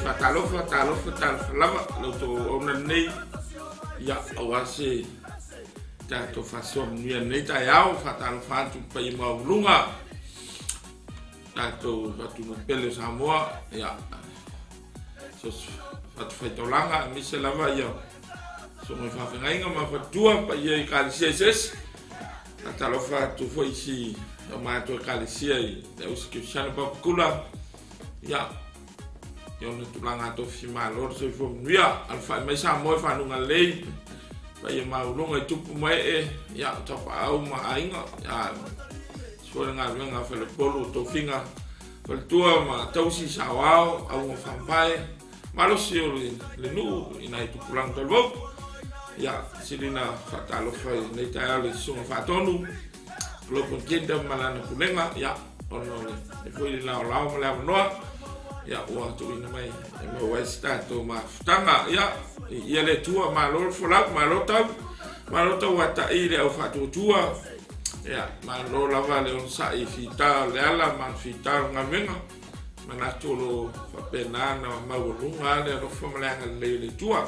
Faatalofa, talofa, talofa lava la outou auauna lenei, ia, aua se tatou faasoa manuia i lenei taeao. Faatalofa atu i le paia maualuluga tatou atunuu pele o Samoa, ia, so se fatafaitaulaga, aemaise lava ia susuga i faafeagaiga ma faletua, paia i Ekalesia eseese. Faatalofa atu foi i si o matou Ekalesia i le Ausi Kerisiano Papakula, ia, i ona tulaga tofi malo le soifua manuia. Alafai mai Samoa i fanuga lelei, paia maualuga i tupu ma ee, ia, o tapaau ma aiga, ia, foi le galuega a Faleupolu o tofiga faletua ma tausi saoao, auga faavae, malosi o le nuu i nai tupulaga talavou. Ia, sili na faatalofa i lenei taeao le susuga faatonu, Global Gender ma lana pulega, ia, ona o le foi le laolao ma le avanoa, ia, ua tuuina mai e maua ai se tatou mafutaga. Ia, ia le Atua, malo le folau, malo tau, malo tauatai i le au faatuatua, ia, malo lava le onosai i fita o le ala ma le fita o le galuega. Manatu o lo o faapena ona maualuga le alofa ma le agalelei o le Atua.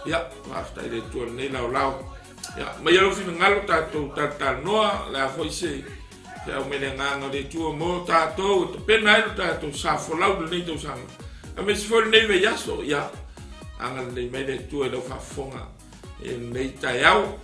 Ia, faafetai i le Atua i lenei laolao. Ia, aumai lou finagalo tatou talatalanoa, o le a foi se feau mai le agaga o le Atua mo tatou e tapena ai lo tatou sa folau i lenei tausaga, aemaise foi lenei vaiaso. Ia, agalelei mai le Atua i lau faafofoga i lenei taeao.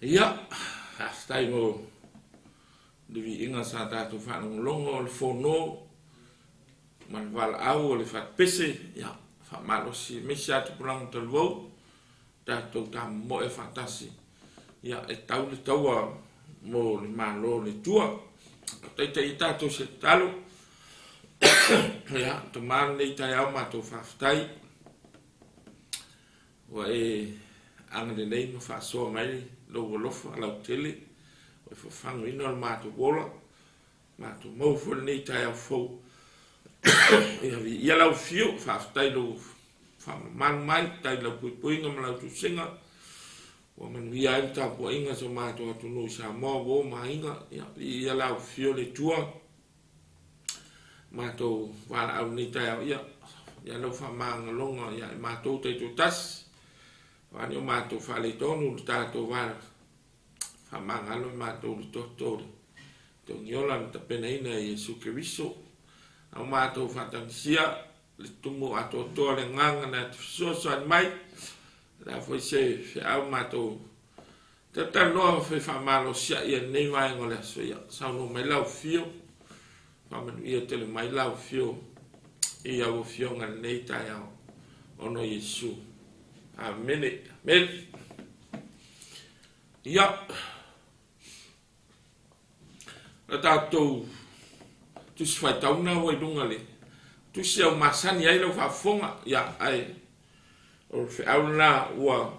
Ia, faafetai mo le viiga sa tatou faalogologo o le fono ma le valaau o le fatupese, ia, faamalosi aemaise lava tupulaga talavou, tatou tamomoe faatasi, ia, e tau le taua mo le Malo o le Atua. Taitai ai tatou se tatalo. Ia, Tama lenei taeao matou faafetai. Ua e agalelei ma faasoa mai lou alofa lautele, ua e fafagoina lo matou ola. Matou maua foi lenei taeao fou. Ia viia lau afio, faafetai lou faamamalu mai, faafetai lau puipuiga ma lau tusiga. Ua manuia ai le tapuaiga a si o matou atunuu i Samoa, uo ma aiga. Ia viia lau afio le Atua. Matou valaau lenei taeao, ia, ia lau faamagaloga ia i matou taitoatasi. Aua o matou faaletonu le tatou va faamagalo i matou le toto o le togiola na tapenaina e Iesu Keriso. A o matou faatagisia le tumu atoatoa le agaga na te fesoasoani mai. O le a foi se feau matou talatalanoa fai faamalosiai i lenei vaega o le aso. Ia, saunoa mai lau afio, faamanuia tele mai lau afio i au afioga i lenei taeao ona o Iesu. Amene. Amene. Ia, na tatou tusi faitauna ua i luga le tusi au masani ai lau faafofoga, ia, ae o le feau lena ua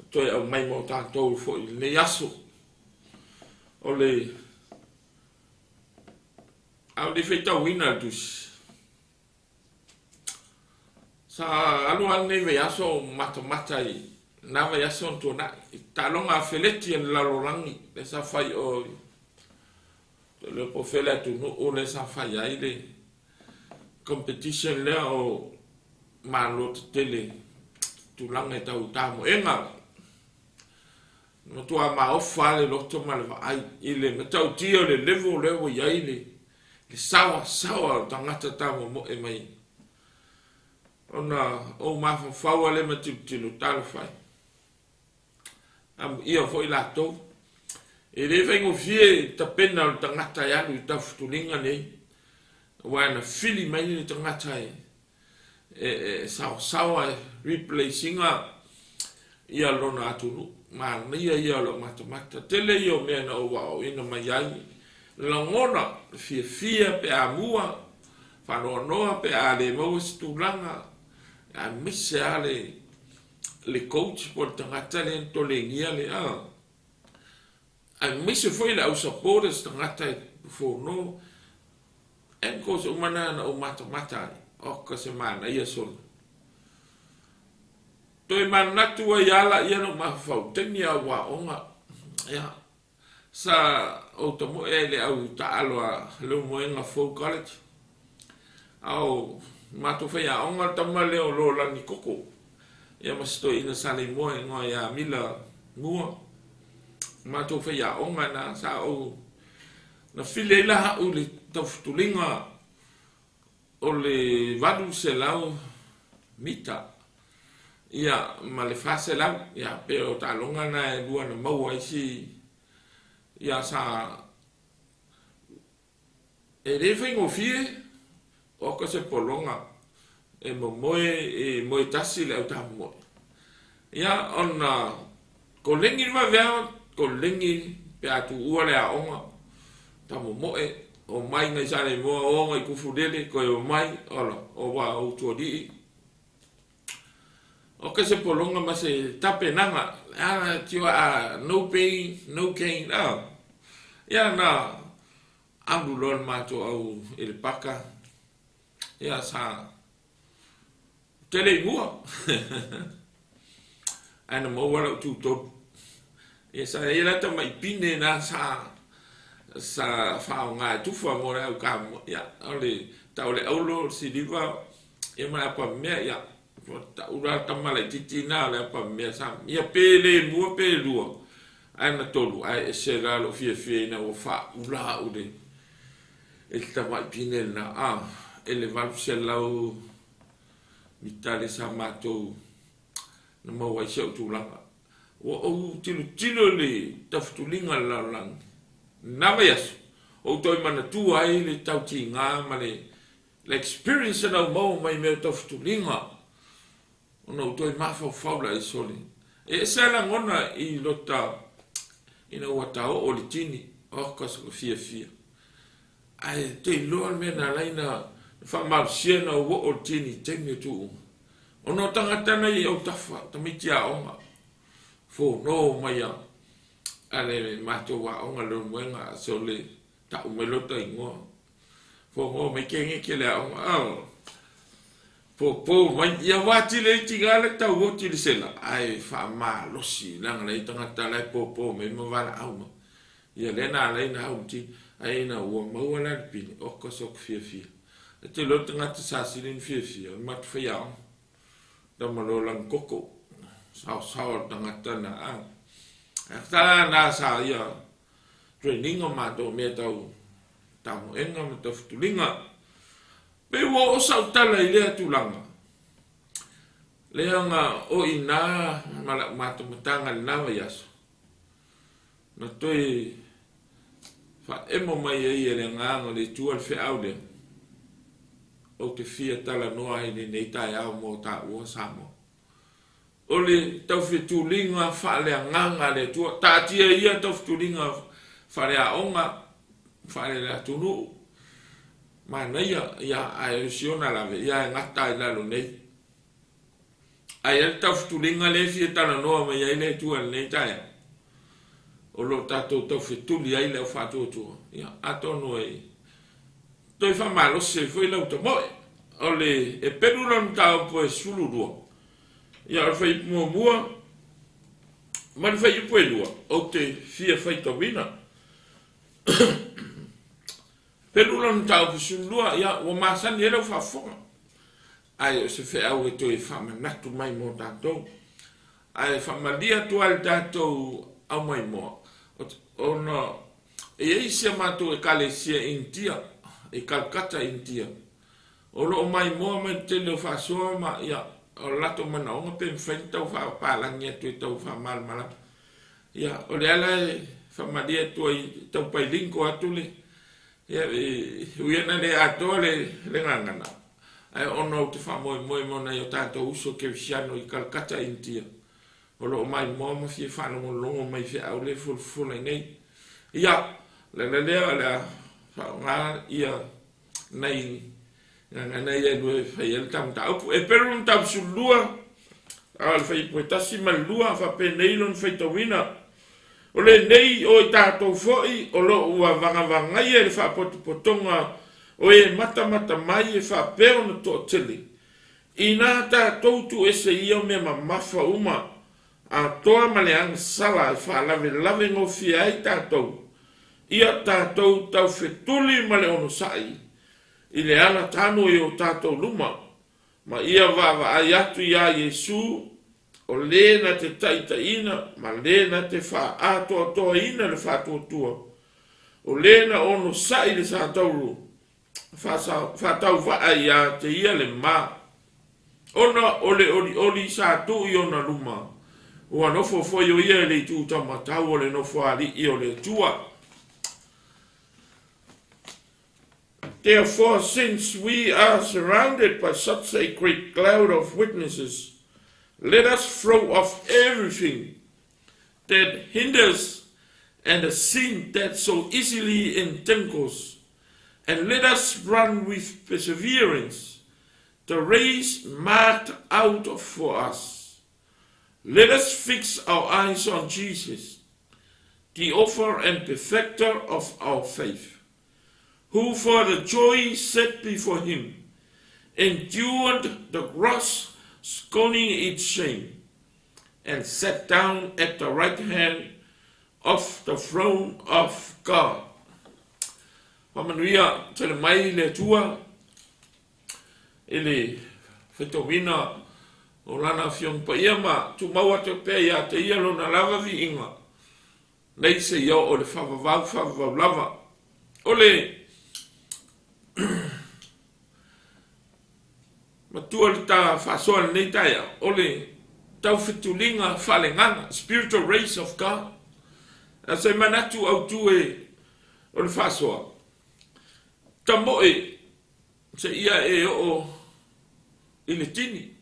toe aumai mo tatou foi i lenei aso. O le a o le faitauina le tusi. Sa alu lava lenei vaiaso o matamata i lena vaiaso na tuanai i taaloga a feleti a le lalolagi lea sa fai o i le po o fea le atunuu lea sa fai ai le competition lea o Malo tetele i tulaga e tau tamoega. Na matua maofa lava le loto ma le vaai i le matautia o le level lea ua i ai le le saoasaoa o tagata tamomoe mai. Ona ou mafaufau lava lea ma tilotilo, talofa e, amuia foi latou. E le faigofie le tapena o le tagata e alu i taufutuliga nei, aua na fili mai le tagata e e saosaoa e replace ina ia lona atunuu. Manaia ia o lau matamata. Tele ia o mea na ou aoaoina mai ai. Lagona fiafia pe a mua, faanoanoa pe a le maua se tulaga, aemaise lava le le coach po o le tagata lea na tolegia le a. Aemaise foi le au supporters, tagata e fono ankles uma na na ou matamata ai. Oka se manaia solo. Toe manatu ai ala ia na mafaufau taimi a aoga. Ia, sa ou tamoe ai le au taalo a Leulumoega Fou College. A o matou faiaoga le tama lea o Lolani Koko. Ia ma si toeaina sa Leimoa e igoa ia Mila Mua. Matou faiaoga na sa ou na fili ai la au i le taufutuliga o le 800 mita ia ma le 400 ia pe o taaloga na e lua na maua ai si ia sa e le faigofie oka se pologa e momoe e moe tasi le au tamomoe. Ia ona kolegi le vaveao, kolegi pe a tuua le aoga, tamomoe, o mai ngai Saleimoa, o ngai Kufulele, koe o mai, ola, o wa o utualii. O ka se pologa ma se tapenaga, ala tio a no pain, no gain. Ah. Ia na alu loa le matou au i le paka, ia sa tele i mua. Ae na maua lau tutolu. Ia sa i ai la tamai pine na sa sa faaaoga e tufa mo le au kamoa. Ia o le tau o le aulo, o le siliva, ia ma le apamea, ia ua tau la tama laitiiti na o le apamea sa ia pe le mua pe lua ae na tolu ae ese la lou fiafia ina ua faaula au le e le tamai pine lena a e le 800 mita le sa matou na maua ai si au tulaga. Ua ou tilotilo i le tafutuliga o le lalolagi lena vaiaso, ou toe manatua ai le tautiga ma le experience na ou maua mai mea o tafutuliga ona ou toe mafaufau la i sole. E ese lava lagona i lota ina ua taoo le tini, oka sona fiafia. Ae te iloa le mea na ala ai na faamalosia na ou oo le tini i taimi o tuuga. Ona o tagata na i autafa, tamaiti aoga, fono mai a le matou aoga le Leulumoega, sole tau mai lota igoa. Fono mai kegeke le aoga, oh, popo mai, ia ua atili ai tiga le tau oti le sela, ae faamalosi leaga le tagata la e popo mai ma valaau mai. Ia lea na ala ai na au ti, ai na ua maua la le pine, oka soku fiafia. E te iloa le tagata sa sili ona fiafia, o le matou faiaoga. Tama loa lana koko, saosaoa le tagata na a. Tala na sa ia training o matou mea tau tamoega ma tau fetuliga. Pei ua oo sau tala i lea tulaga. Leaga o i ina ma lau matamataga i lena vaiaso, na toe faaemo mai ai e le Agaga o le Atua le feau lea, ou te fia talanoa ai i lenei taeao mo taua Samoa. O le taufetuliga faaleagaga a le Atua, taatia ia taufetuliga faaleaoga, faale-atunuu, manaia, ia, ae o si ona lave, ia e gata ai lalo nei. Ae i ai le taufetuliga lea e fia talanoa mai ai le Atua i lenei taeao, o lo o tatou taufetuli ai le au faatuatua, ia, atonu e toe faamalosi ai foi lau tamoe. O le e pelu lona mataupu e 12, ia, o le fuaiupu muamua ma le fuaiupu e lua, ou te fia faitauina. Pelu lona mataupu 12, ia, ua masani ai lau faafofoga, ae o se feau e toe faamanatu mai mo tatou. Ae faamalie atu ai le tatou aumaimoa, ona e i ai si a matou ekalesia i Initia, i Calcutta, Initia, o lo o maimoa mai le tele o faasoa ma, ia, o le latou manaoga pe mafai ona tau faapalagi atu e tau faamalamalama. Ia, o le ala e Faamalie atu ai, tau pailingo atu le, ia, e ui ana le atoa le, le gagana, ae ona ou te faamoemoe mo nai o tatou uso kerisiano i Calcutta, India, o lo o maimoa ma fia faalogologo mai i feau lea e folafola i nei. Ia, o le ala lea o le a faaaoga ia nai gagana ia e lua e fai ai le ta mataupu. Eperu mataupu 12, a o le fuaiupu e 1 ma le 2, faapenei lona faitauina. O lenei o i tatou foi o lo o ua vagavagaia i le faapotopotoga o e matamata mai e faapea ona toatele, inā tatou tuuese ia o mea mamafa uma atoa ma le agasala e faalavelave gofie ai tatou, ia tatou taufetuli ma le onosai i le ala tanu i o tatou luma, ma ia vaavaai atu iā Iesu, o le na te taitaiina ma le na te faaatoatoaina le faatuatua, o le na onosai le satauro faatauvaa ia te ia le ma, ona o le olioli sa tuu i ona luma, ua nofo foi o ia i le itu taumatau o le nofoalii o le Atua. Therefore, since we are surrounded by such a great cloud of witnesses, let us throw off everything that hinders and the sin that so easily entangles, and let us run with perseverance the race marked out for us. Let us fix our eyes on Jesus, the author and perfecter of our faith, who for the joy set before him endured the cross, scorning its shame, and sat down at the right hand of the throne of God. Faamanuia tele mai le Atua i le faitauina o Lana Afioga Paia ma tumau atu pea ia te Ia Lona lava viiga nei seia oo i le faavavau faavavau lava. O le matua le ta faasoa i lenei taeao, o le taufetuliga faaleagaga, spiritual race of God. A se manatu autu e o le faasoa, tamoe seia e oo i le tini.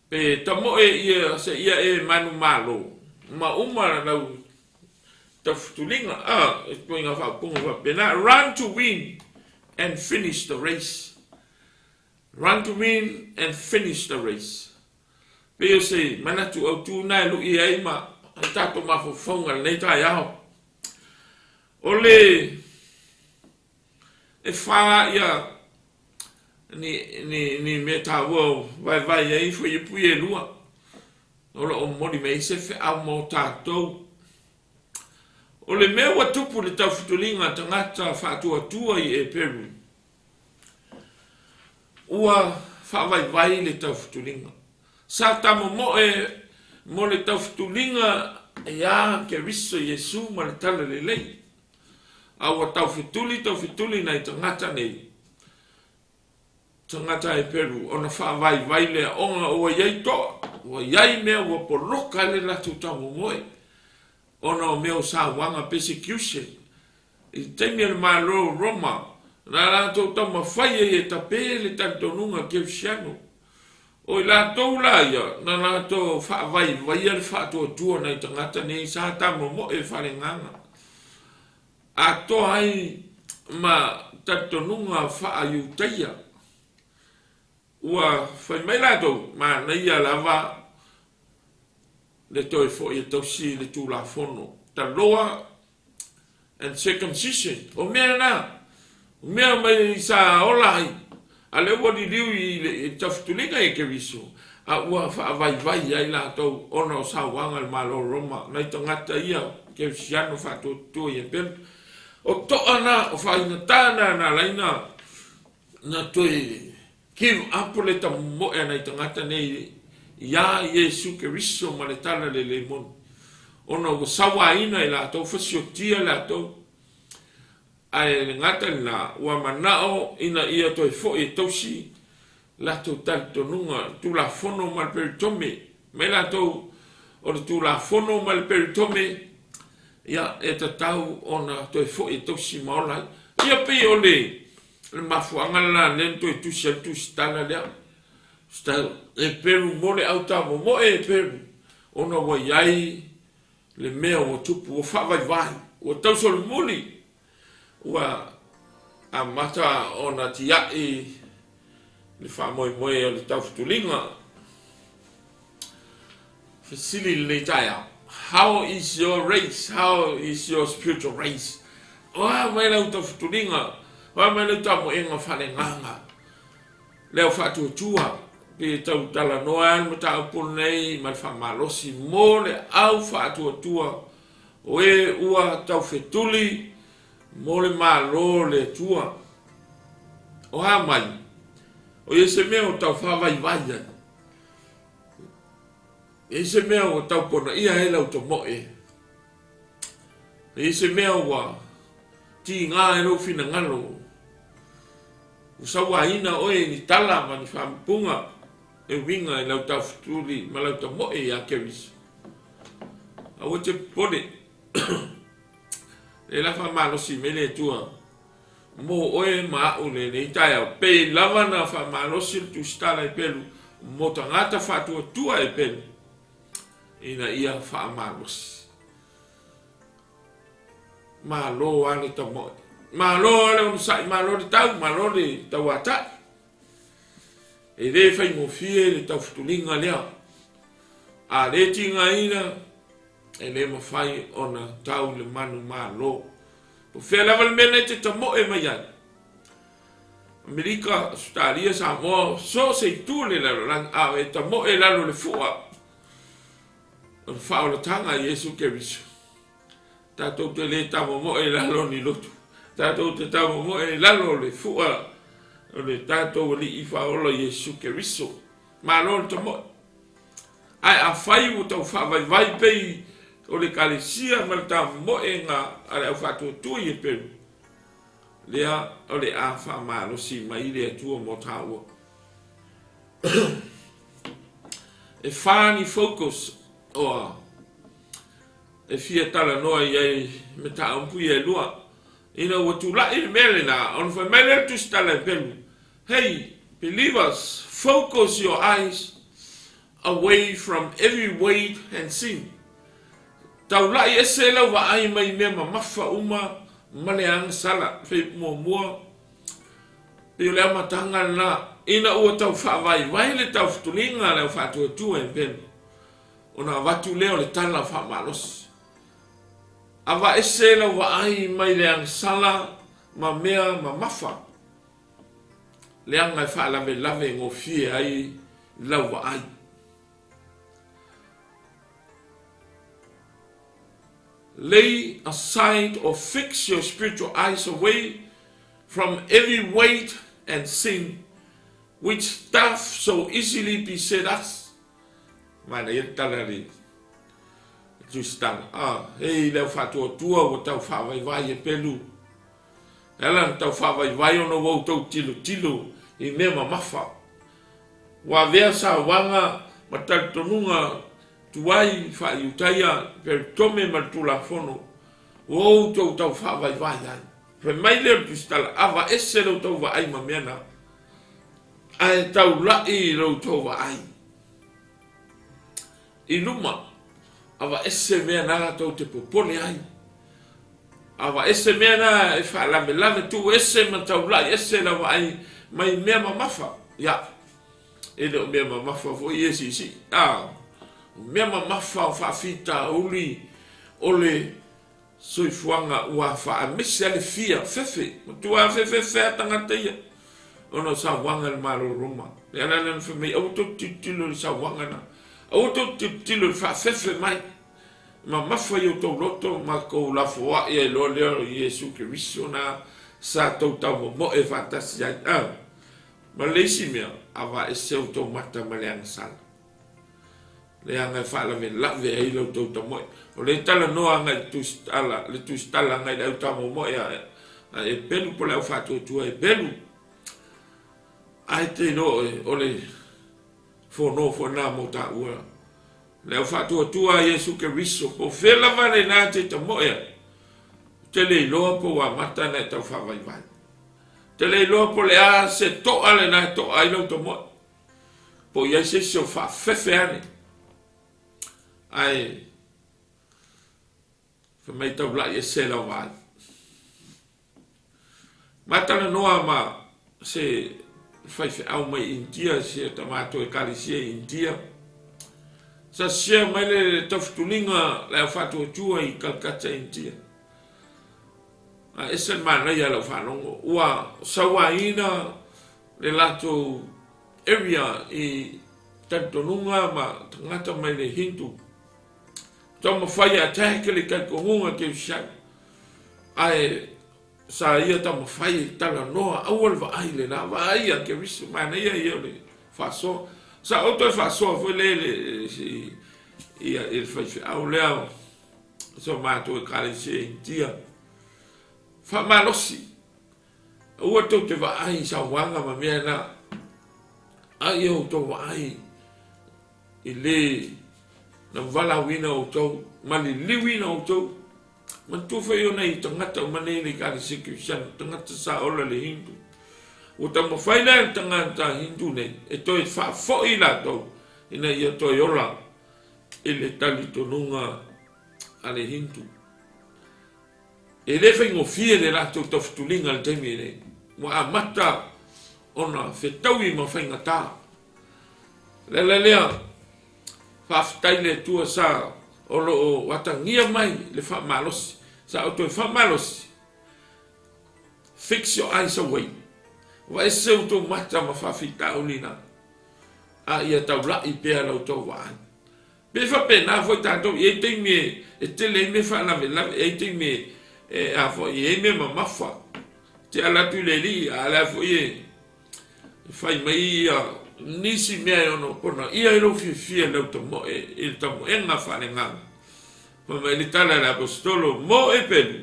Pe tamoe ia seia e manumalo ma uma lau taufutuliga, a, ituaiga faaupuga faapena, run to win and finish the race. Run to win and finish the race. Pei o se manatu autu na e lui ai ma ai tatou mafaufauga i lenei taeao. O le e whā ia ni, ni, ni mea tāua o vaevae ai fuaiupu ia e lua. O lo o momoli mai ai se feau mō tātou. O le mea ua tupu i le taufutuliga tagata faatuatua i Eperu, ua faavaivai le taufutuliga. Sa tamomoe mo le taufutuliga iā Keriso Iesu ma le Talalelei. A ua taufetuli taufetuli nai tagata nei, tagata Heperu, ona faavaivai lea ona ua i ai toa, ua i ai mea ua poloka ai le latou taumomoe, ona o mea o sauaga, persecution, i le taimi o le Malo o Roma, na latou taumafai ai e tape le talitonuga Kerisiano. O i latou la ia, na latou faavaivaia le faatuatua nai tagata nei sa tamomoe faaleagaga, atoa ai ma talitonuga faa-Iutaia. Ua fai mai latou, manaia lava le toe foi e tausi le Tulafono, the law and circumcision. O mea na, o mea mai sa ola ai, a lea ua liliu i le tafituliga i Keriso, a ua faavaivai ai latou ona o sauaga a le Malo o Roma, nai tagata ia Kerisiano faatuatua i Ebelu. O toa na, o faaigata na na ala ai na, na toe Give up le tamomoe a nai tagata nei iā Iesu Keriso ma le Tala Lelei moni, ona ua sauaina e latou, fasiotia latou, ae le gata i lena, ua manao ina ia toe foi e tausi latou talitonuga, Tulafono ma le Peritome, mai latou o le Tulafono ma le Peritome. Ia, e tatau ona toe foi e tausi ma ola ai. Ia pei o le mafuaaga lena lea na toe tusi ai le tusitala lea. E pelu mo le au tamomoe e pelu, ona ua i ai le mea ua tupu, ua faavaivai, ua tausolomuli, ua amata ona tiai le faamoemoe o le taufutuliga. Fesili i lenei taeao, How is your race? How is your spiritual race? O a mai lau taufutuliga? O a mai lau tamoega faaleagaga? Le au faatuatua, pe tau talanoa ai le mataupu lenei ma le faamalosi mo le au faatuatua o e ua taufetuli mo le Malo o le Atua. O a mai? O ia se mea o tau faavaivai ai. E i ai se mea ua tau ponaia ai lau tomoe. E i ai se mea ua tiga ai lou finagalo. Ua sauaina oe i ni tala ma ni faamupuga e uiga i lau taufetuli ma lau tamoe ia Keriso. Aua e te popole. Lea la faamalosi mai le Atua mo oe ma a'u lenei taeao, pei lava na faamalosi le tusitala e pelu mo tagata faatuatua e pelu ina ia faamalosi. Malo a le tamoe, malo a le onosai, malo le tau, malo le tauatai. E le faigofie le taufutuliga lea. A le tigaina, e le mafai ona tau le manu malo. Po fea lava le mea na e te tamoe mai ai, Amerika, Ausetalia, Samoa, so o se itu o le lalolagi, a o e tamoe i lalo o le fua o le faaolataga a Iesu Keriso, tatou te le tamomoe i lalo o ni lotu, tatou te tamomoe i lalo o le fua o le tatou Alii Faaola Iesu Keriso. Malo le tamoe. Ae afai ua tau faavaivai pei o le Ekalesia ma le tamomoega a le aufaatuatua i Eperu, lea o le a faamalosi mai le Atua mo taua. E fa ni focus oa e fia talanoa i ai mataupu ia e lua. Ina ua tulai le mea lena, ona fai mai lea le tusitala Eperu, Hey, believers, focus your eyes away from every weight and sin. Taula'i ese lau vaai mai mea mamafa uma ma le agasala. Fei muamua, pei o le amataga lena, ina ua tau faavaivai le taufutuliga a le au faatuatua e Pelu, ona avatu lea o le tala faamalosi. Avaese lau vaai mai le agasala ma mea mamafa. Leaga e faalavelave gofie ai lau vaai. Lay aside or fix your spiritual eyes away from every weight and sin which doth so easily beset us. Manaia le tala le tusitala. Ah, hei le au faatuatua ua tau faavaivai e pelu. E ala ona tau faavaivai ona ua outou tilotilo i mea mamafa. Ua avea sauaga ma talitonuga tuai faa-Iutaia, Peritome ma le Tulafono, ua outou tau faavaivai ai. Fai mai lea o le tusitala, Avaese lo outou vaai ma mea na, ae taula'i lo outou vaai i luma. Avaese mea na tou te popole ai. Avaese mea na e faalavelave, tuu ese ma taulai ese lau vaai mai mea mamafa. Ia, e le o mea mamafa foi ia siisii. A, o mea mamafa o faafitauli o le soifuaga ua afaamese a le fia fefe. Matua fefefe a tagata ia ona o sauaga i le Malo o Roma. Le ala lea na fai mai, aua tou te tilotilo i le sauaga na. Aua tou te tilotilo i le faafefe mai. Mamafa i outou loto ma kou lafoaʻi ai loa lea o Iesu Keriso na sa tou taumomoe faatasi ai. A ma le isi mea, avaese outou mata ma le agasala, leaga e faalavelave ai la outou tamoe. O le talanoa agai le tusitala, le tusitala agai le au tamomoe a e pelu po le au faatuatua e pelu. Ae te iloa oe, o le fono foi lena mo taua. Le au faatuatua a Iesu Keriso, po o fea lava lena e te tamoe ai, ou te le iloa po ua amata ona e tau faavaivai. Ou te le iloa po o le a se toa lena e toa ai lou tamoe, po o i ai se isi o faafefe ane. Ae fai mai taulai ese lau vaai. Ma talanoa ma se faifeau mai India, si o matou ekalesia i India. Sa share mai le taufutuliga le au faatuatua i Calcutta, India. A ese le manaia lau faalogo, ua sauaina le latou area i talitonuga ma tagata mai le Hindu. Taumafai e attack le talitonuga Kerisiano. Ae sa ia taumafai e talanoa, aua le vaai lena, vaai ia Keriso, manaia ia o le faasoa. Sa ou toe faasoa foi lea i le faifeau lea sa matou ekalesia i India. Faamalosi, aua tou te vaai i sauaga ma mea na, a ia outou vaai i le na valaauina outou ma liliuina outou. Manatua foi o nai tagata uma nei i le Ekalesia Kerisiano, tagata sa ola i le Hindu. Ua taumafai la le tagata Hindu nei e toe faafoi i latou ina ia toe ola i le talitonuga a le Hindu. E le faigofie le latou taufutuliga i le taimi nei. Ua amata ona fetaui ma faigata. O le ala lea, faafetai i le Atua sa o lo o atagia mai le faamalosi, sa ou toe faamalosi, fix your eyes away, vaese outou mata ma faafitauli na, a ia taulai pea la outou vaai. Pe faapena foi tatou, e i ai taimi e tele ai mea faalavelave, e i ai taimi e a foi, e i ai mea mamafa, te ala atu i le Alii, a o la foi e E fai mai ia nisi mea e ono ponaia ai lou fiafia i lau tamoe, i le tamoega faaleagaga. Fai mai le tala a le Aposetolo, Mo e pelu,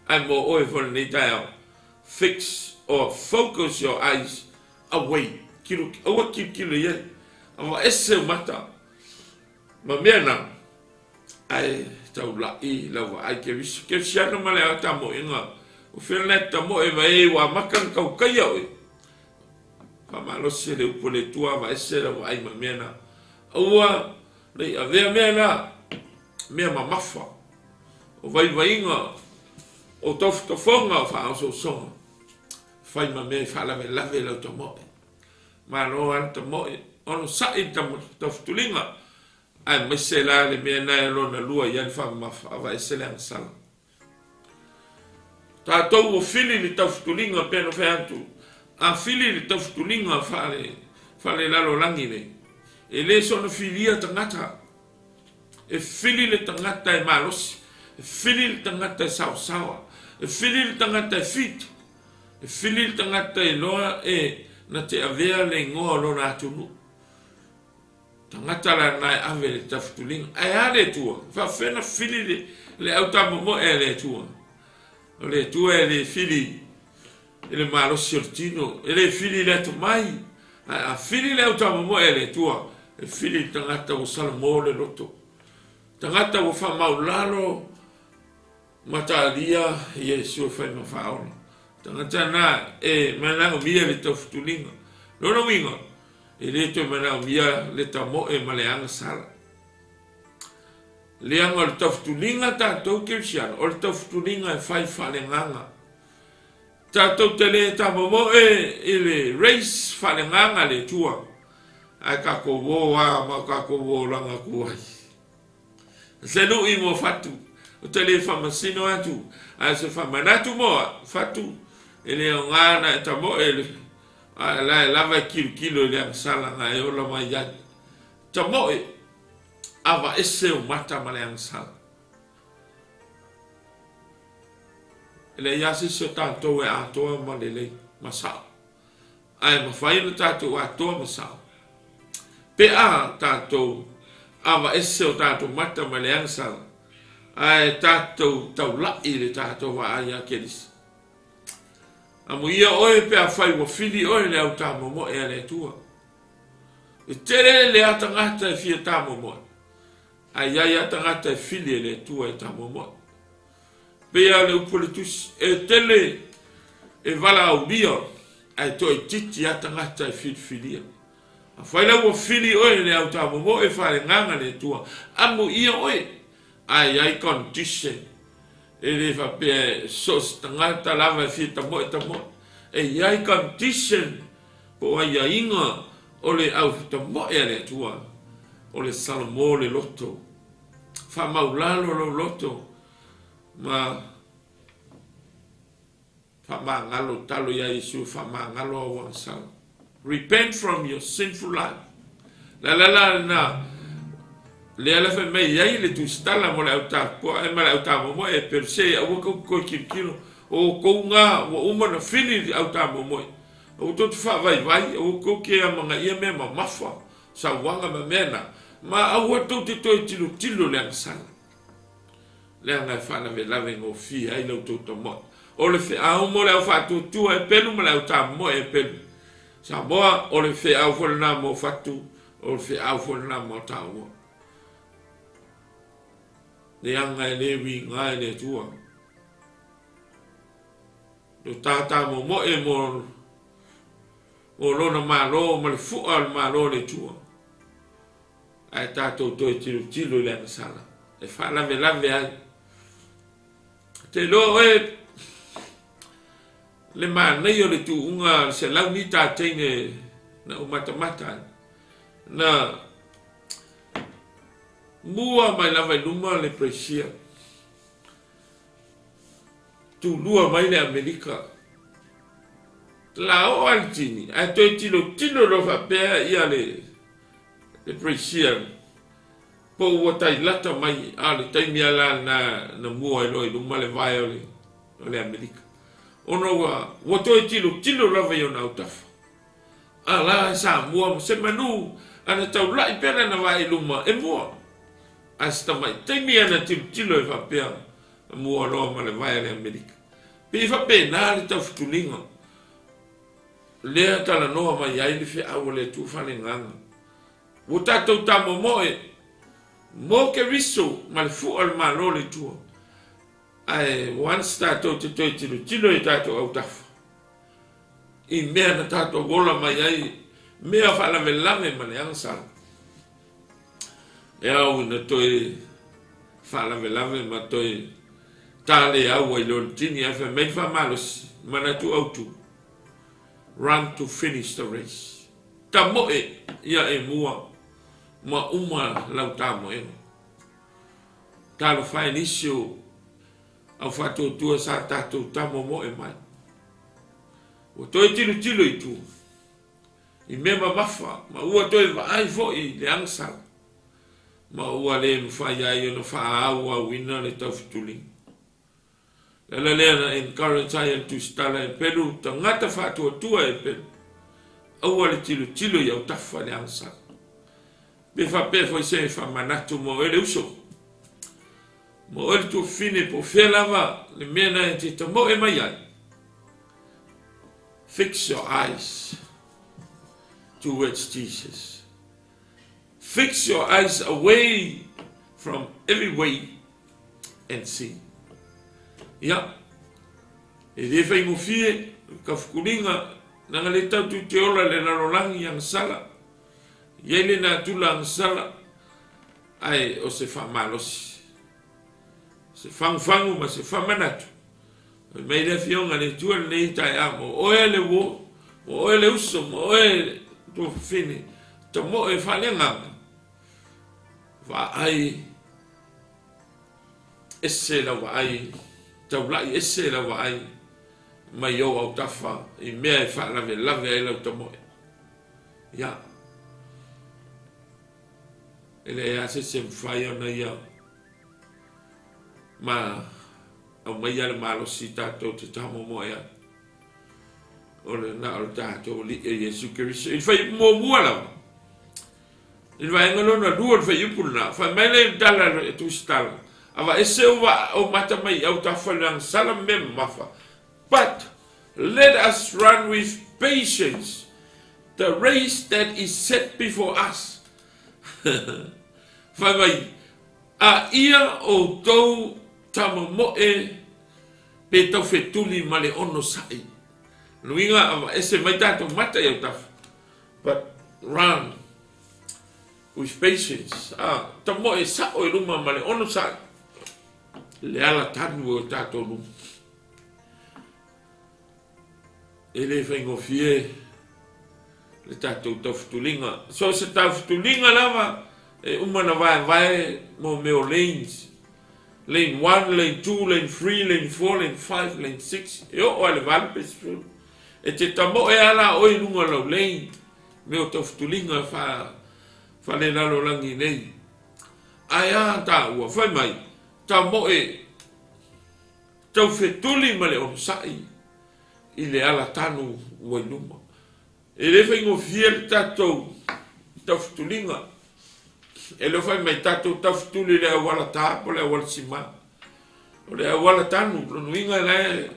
ae mo oe foi lenei taeao. Fix or focus your eyes away. Kilo, aua kilokilo i ai. Aveese ou mata ma mea na, ae taulai lau vaai Keriso. Kerisiano ma le tamoega, o fea lena e tamoe mai ai ua amata ona taukaia oe. Faamalosi le upu a le Atua, aveese lau vaai ma mea na. Aua ne i avea mea na, mea mamafa, o vaivaiga, o tofotofoga, o faaososoga, fai ma mea e faalavelave lau tamoe. Malo lava le tamoe, onosai le taufutuliga, Aemaise la le mea na e lona lua i ai le faamamafa, aveese le agasala. Tatou ua fili le taufutuliga pei ona fai atu, a fili le taufutuliga faale, faalelalolagi nei, e le soona filia tagata. E fili le tagata e malosi, e fili le tagata e saosaoa, e fili le tagata e fit, e fili le tagata e iloa e na te avea le igoa o lona atunuu. Tagata la na e ave le tafutuliga. Ae a le Atua? E faafefea ona fili le, le autamomoe a le Atua? O le Atua e le fili i le malosi o le tino, e le fili i le atamai, ae a fili le autamomoe a le Atua, e fili i le tagata ua salamo le loto, tagata ua faamaulalo Matalia Iesu e fai ma faaola. Tagata na e manaomia le taufutuliga. Lona uiga, e le toe manaomia le tamoe ma le agasala. Leaga o le taufutuliga tatou Kerisiano, o le taufutuliga e fai faaleagaga. Tatou te le tamomoe i le race faaleagaga a le Atua, ae tatou o lava ma o tatou olaga tuai. Se lui mo Fatu, ou te le faamasino atu, ae o se faamanatu mo Fatu, e le aoga ona e tamoe le, a la e lava e kilokilo i le agasala na e ola mai ai. Tamoe, aveese ou mata ma le agasala. E leai lava se isi o tatou e atoa ma lelei, ma sao. Ae mafai ona tatou atoa ma sao pe a tatou aveese o tatou mata mai le agasala ae tatou taulai i le tatou vaai ia Keriso. Amuia oe pe afai ua fili oe le au tamomoe a le Atua. E tele le tagata e fia tamomoe. Ae i ai lava tagata e fili e le Atua e tamoemoe. Pei lava o le upu a le Tusi, E tele e valaaulia, ae toaitiiti lava tagata e filifilia. Afai la ua fili oe e le au tamoemoe faaleagaga le Atua, amuia oe, ae i ai condition. E le faapea so o se tagata lava e fia tamoe tamoe. E i ai condition po o aiaiga o le au tamoe a le Atua, o le Salamo le loto. Faamaulalo lou loto ma faamagalo talo ia Iesu faamagalo au agasala. Repent from your sinful life. Le ala la lena, lea la fai mai ai le tusitala mo le au tapuae ma le au tamoemoe e perse aua kou te toe tilotilo o outou nga ua uma ona fili le au tamoemoe. Aua tou te faavaivai, aua tou te amanaia mea mamafa, sauaga ma mea na, ma aua tou te toe tilotilo i le agasala. Leaga e faalavelave gofie ai la outou tamoe. O le feau mo le au faatuatua e pelu ma le au tamoe e pelu. Samoa, o le feau foi lena mo Fatu, o le feau foi lena mo taua. Leaga e le uiga e le Atua. Lo tātā momoe mo mo lona Malo ma le fua o le Malo o le Atua. Ae tatou toe tilotilo i le agasala e faalavelave ai. Te iloa oe le manaia o le tuuga o le 100 mita a teine na ou matamata ai. Na mua mai lava i luma le Brazil. Tulua mai le Amerika. La oo lava le tini ae toe tilotilo loa faapea ia le le Brazil po ua tailata mai a o le taimi lava la lena na mua ai loa i luma le vae o le o le Amerika ona ua ua toe tilotilo lava i ona autafa. A la e Samoa ma se manu ana taulai pea lana vae i luma e mua. Ae se tamai taimi ana tilotilo e faapea mua loa ma le vae a le Amerika. Pei e faapena le taufutuliga lea talanoa mai ai le feau a le Atua faaleagaga. Ua tatou tamomoe mo Keriso ma le fua o le Malo o le Atua. Ae once tatou te toe tilotilo i tatou autafa i mea na tatou ola mai ai, mea faalavelave ma le agasala, e ao ina toe faalavelave ma toe taleau ai loa le tini ae fai mai le faamalosi, manatu autu, run to finish the race. Tamoe ia e mua ma uma lau tamoega. Talofa e nisi o au faatuatua sa tatou tamomoe mai. Ua toe tilotilo i tua i mea mamafa ma ua toe vaai foi i le agasala ma ua le mafai ai ona faaauauina le taufetuliga. O le ala lea na encourage ai e le Tusitala e pelu tagata faatuatua e pelu, aua le tilotilo i autafa i le agasala. Pe faapea foi se faamanatu mo oe le uso, mo oe le tuafafine po o fea lava le mea na e te tamoe mai ai. Fix your eyes towards Jesus. Fix your eyes away from every way and see. Ia, e le faigofie ka fukuliga, leaga le tau tu te ola le lalolagi agasala, i ai le natura agasala, ae o se faamalosi, se fagufagu ma se faamanatu. Fai mai le Afioga le Atua lenei taeao, mo oe le uo, mo oe le uso, mo oe le tuafafine, tamoe faaleagaga, vaai ese lau vaai, taulai ese lau vaai mai ou autafa i mea e faalavelave ai lau tamoe. Ia, e leai lava se isi e mafai ona ia ma aumaia le malosi tatou te tamomoe ai. O le na o le tatou Alii o Iesu Keriso. I le fuaiupu muamua lava, I le vaega lona lua o le fuaiupu lena, fai mai lea i le tala a le Tusitala, Aveese ou vaa ou mata mai i autafa i le agasala ma mea mamafa, but let us run with patience the race that is set before us. Fai mai, A ia outou tamomoe pe taufetuli ma le onosai. Luiga aveese mai tatou mata i autafa. But run with patience. A tamoe sao i luma ma le onosai. Le ala tanu o tatou luma. E le faigofie le tatou taufetuliga. So o se taufetuliga lava e uma na vaevae mo mea o lanes. Lane 1, lane 2, lane 3, lane 4, lane 5, lane 6, e oo lava i le 8 pe 10. E te tamoe lava la oe i luga o lau lane, mea o taufetuliga faalelalolagi nei. Ae a taua, fai mai, tamoe taufetuli ma le onosai i le ala tanu ua i luma. E le faigofie le tatou taufetuliga. E le o fai mai tatou taufetuli i le auala ta po o le auala sima. O le auala tanu, lona uiga la e,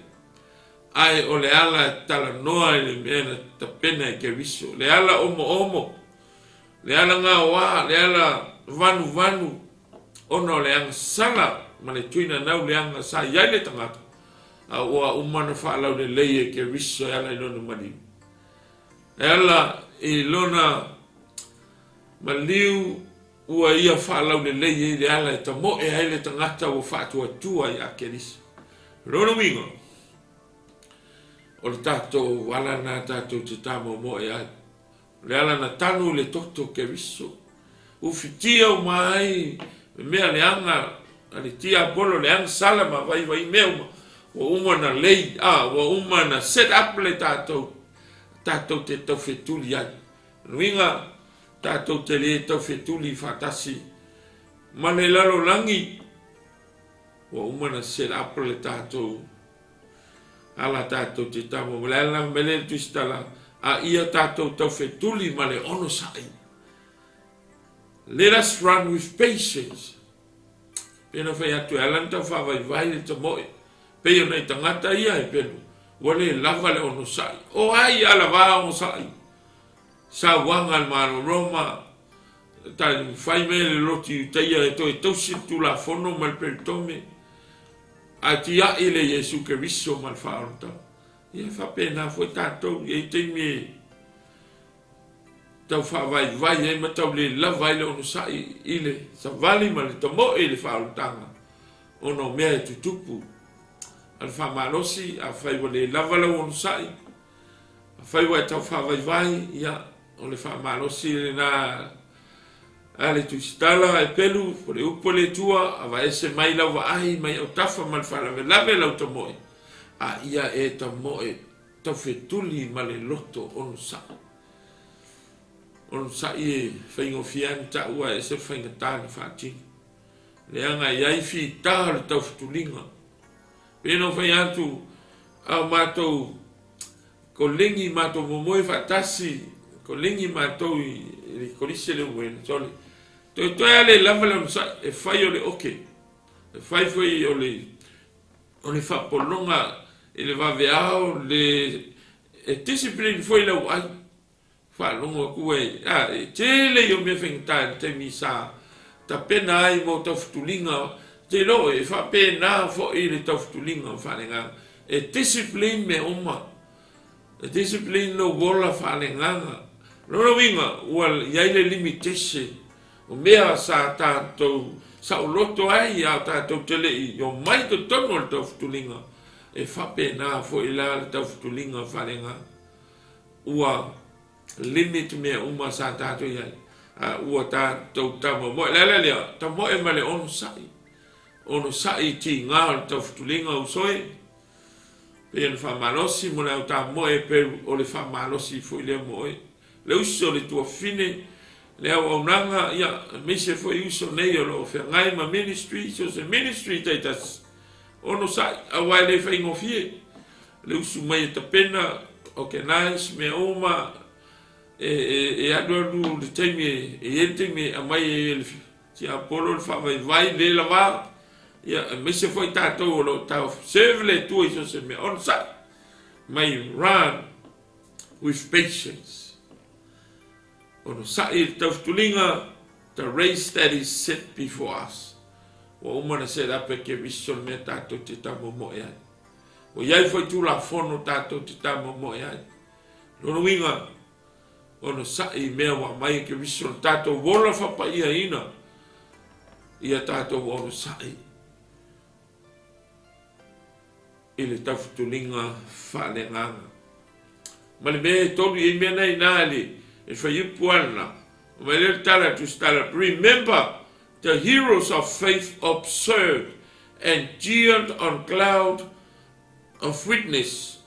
ae o le ala e talanoa i le mea na tapena e Keriso. Le ala omoomo, le ala gaoa, le ala vanuvanu, ona o le agasala ma le tuinanau leaga sa i ai le tagata, a ua uma ona faalaulelei e Keriso e ala i lona maliu. E ala i lona maliu ua ia faalaulelei ai le ala e tamoe ai le tagata ua faatuatua ia Keriso. O lona uiga, o le tatou ala lena tatou te tamoemoe ai. O le ala na tanu i le toto o Keriso, ufitia uma ai le mea leaga a le tiapolo, le agasala ma vaivai mea uma, ua uma ona lay, a, ua uma ona set up le tatou, tatou te taufetuli ai. O le uiga, tatou te le taufetuli faatasi ma le lalolagi, ua uma ona set up le tatou ala tatou te tama. O le ala lava mai lea i le Tusitala, a ia tatou taufetuli ma le onosai. Let us run with patience. Pei ona fai atu e ala ona tau faavaivai le tamoe. Pei o nai tagata ia e pelu, ua le lava le onosai. O ai ala va onosai? Sauaga a le Malo Roma, fai mai le loti Iutaia e toe tausi le Tulafono ma le Peritome, ae tiai le Iesu Keriso ma le faaolataga. Ia e faapena foi tatou, e i ai taimi e tau faavaivai ai ma tau le lava ai le onosai i le savali ma le tamoe i le faaolataga ona o mea e tutupu. A le faamalosi, afai ua le lava lau onosai, afai ua e tau faavaivai, ia, o le faamalosi lena a le Tusitala e pelu, o le upu a le Atua, aveese mai lau vaai mai autafa ma le faalavelave lau tamoe, a ia e tamoe taufetuli ma le loto onosai. Onosai e faigofie lava ona taua e ese le faigata ona faatino. Leaga e i ai fita o le taufetuliga. Pei ona ou fai atu, a o matou kolegi, matou momoe faatasi, kolegi matou i le kolisi le UN, sole, toetoe lava le lava le onosai, e fai o le oke, e fai foi o le o le faapologa i le vaveao, le e discipline foi lau ai. Faalogo atu e, a, e tele ia o mea faigata i le taimi sa tapena ai mo taufetuliga, te iloa e faapena foi le taufetuliga faaleagaga. E discipline mea uma. E discipline lou ola faaleagaga. Lona uiga, ua i ai le limitation o mea sa tatou saoloto ai a o tatou te le i omai i totonu o le taufetuliga, e faapena foi la le taufetuliga faaleagaga. Ua limit mea uma sa tatou i ai, a ua tatou tamoemoe. O le ala lea, tamoe ma le onosai, onosai i tiga o le taufetuliga uso e, pei ona faamalosi mo le au tamoe pei o le faamalosi foi lea mo oe. Le uso le tuafafine, le auaunaga, ia, aemaise foi uso nei o lo o feagai ma ministry, so o se ministry taitasi, onosai, aua e le faigofie le usu mai e tapena, organize mea uma, e alualu le taimi, e i ai le taimi e aumai ai e le tiapolo le faavaivai le lava, ia, aemaise foi tatou o lo o tau serve le Atua i so o se mea, onosai mai, run with patience. Onosai i le taufetuliga, the race that is set before us. Ua uma ona set up e Keriso le mea tatou te tamomoe ai. Ua i ai foi Tulafono tatou te tamomoe ai. Lona uiga, onosai i mea ua aumai e Keriso le tatou ola faapaiaina, ia tatou onosai i le taufutuliga faaleagaga. Ma le mea e tolu i ai mea na i ina i le fuaiupu lava lena, Mai lea le tala a Tusitala, Remember the heroes of faith observed and jeered on cloud of witness.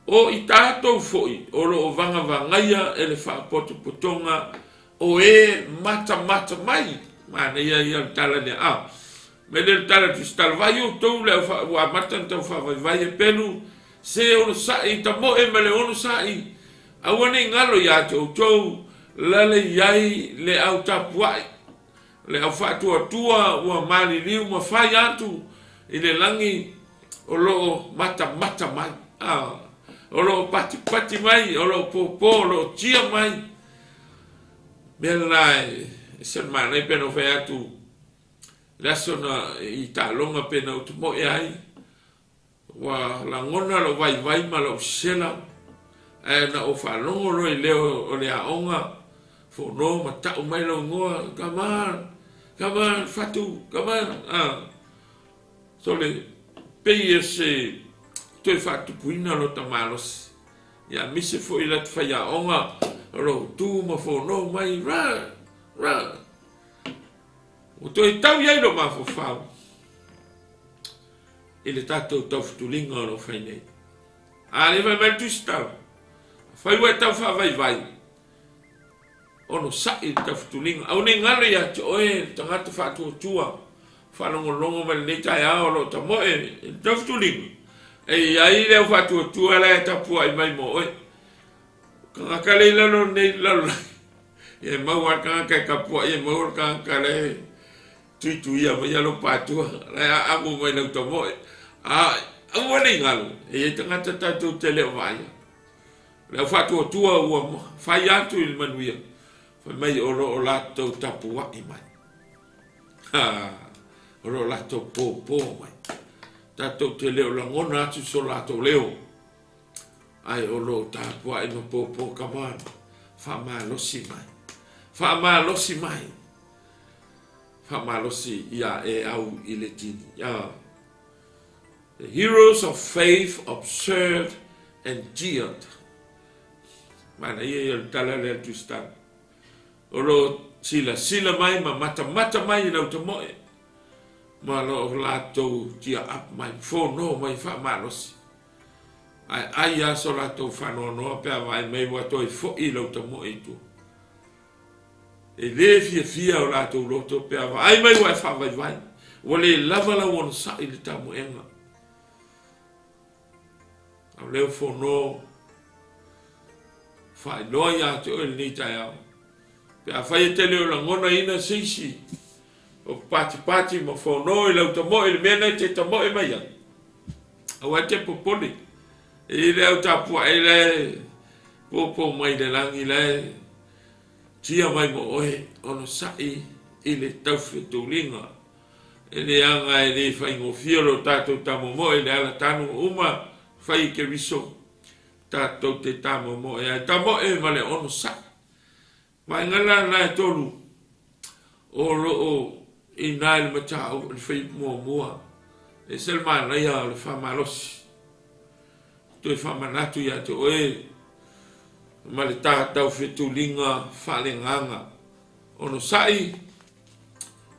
O i tatou foi o lo o vagavagaia e le faapotopotoga o e matamata mai. Manaia ia le tala lea. A mai lea le tala a Tusitala, Vaai outou le au ua amata ona tau faavaivai e pelu se onosai tamoe ma le onosai Aua ne i galo ia te outou lale i ai le au tapuai, le au faatuatua ua maliliu ma fai atu i le lagi o lo o matamata mai, a, o lo o patipati mai, o lo o pōpō, o lo o tia mai. Mea lena e ese le manaia pe na ou fai atu le aso na i taaloga pe na ou tamoe ai, Ua lagona lou vaivai ma lou sela, ae na ou faalogo loa i leo o le aoga, fono ma tau mai lou igoa, Come on, come on, Fatu, come on. Ah, sole, pei e se toe faatupuina lota malosi. Ia aemaise foi la te faiaoga o lou tu ma fono mai, rah, rah. Ua toe tau i ai lou mafaufau. I le tatou taufutuliga o lo o fai nei. A le fai mai le Tusi Tala, afai ua e tau faavaivai, onosai le taufutuliga. Aua ne i galo ia te oe le tagata faatuatua, faalogologo mai lenei taeao o lo o tamoe i le taufutuliga, e i ai le au faatuatua la e tapuai mai mo oe. Tagata le i lalo nei lalolagi, e maua le tagata e tapuai, e maua le tagata le Tuituia mai ia lou patua, la e aamo mai lau tamoe. A, aua ne i galo, e i ai tagata tatou te le o vaaia. O le au faatuatua ua fai atu i le manuia, fai mai o lo o latou tapuai mai. Ha, o lo o latou pōpō mai. Tatou te le o lagona atu so latou leo, ae o lo o tapuai ma pōpō, come on, faamalosi mai, faamalosi mai. Faamalosi ia e au i le tini. Yeah. The heroes of faith observed and jeered. Manaia ia le tala lea le Tusitala. O lo silasila mai ma matamata mai i lau tamoe ma lo o latou cheer up mai, fono mai faamalosi. Ae ai lava so latou faanoanoa pe a vaai mai ua toe foi lau tamoe i tua. E le fiafia o latou loto pe a vaai mai ua e faavaivai, ua le lava lau onosai i le tamoega. A o lea ua fono faailoa ia te oe lenei taeao. Pe afai e te le o lagonaina se isi o patipati ma fono i lau tamoe i le mea lena e te tamoe mai ai, aua e te popole. E i ai le au tapuai la e popo mai le lagi la e Tia mai mo oe, onosai i le taufetuliga. E leaga e le faigofie lo tatou tamomoe i le ala tanu uma fai i Keriso, tatou te tamomoe ai. Tamoe ma le onosai. Vaega la na e tolu o lo o ina i le mataupu i le fai muamua, e ese le manaia o le faamalosi. Toe faamanatu ia te oe ma le tatau fetuliga faaleagaga, onosai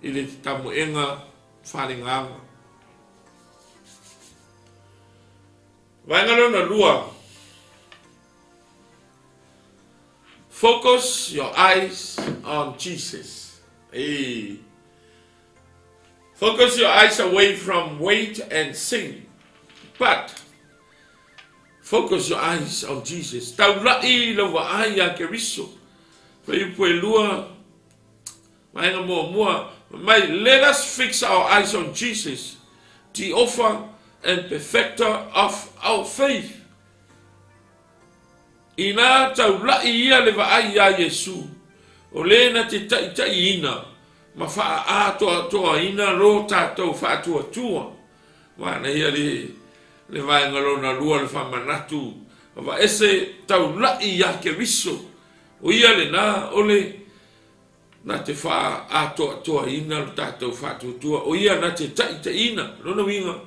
i le tamoega faaleagaga. Vaega lona lua, Focus your eyes on Jesus. Hey. Focus your eyes away from weight and sin, but focus your eyes on Jesus. Taula'i lau vaai iā Keriso. Fuaiupu e lua, vaega muamua, mai, let us fix our eyes on Jesus, the author and perfecter of our faith. Inā taula'i ia le vaai iā Iesu, o le na te taʻitaʻiina. ma faaatoatoaina lo tatou faatuatua. Manaia le le vaega lona lua le faamanatu vaese taulai ia Keriso, o ia lena o le na te faaatoatoaina lo tatou faatuatua, o ia na te taitaiina. Lona uiga,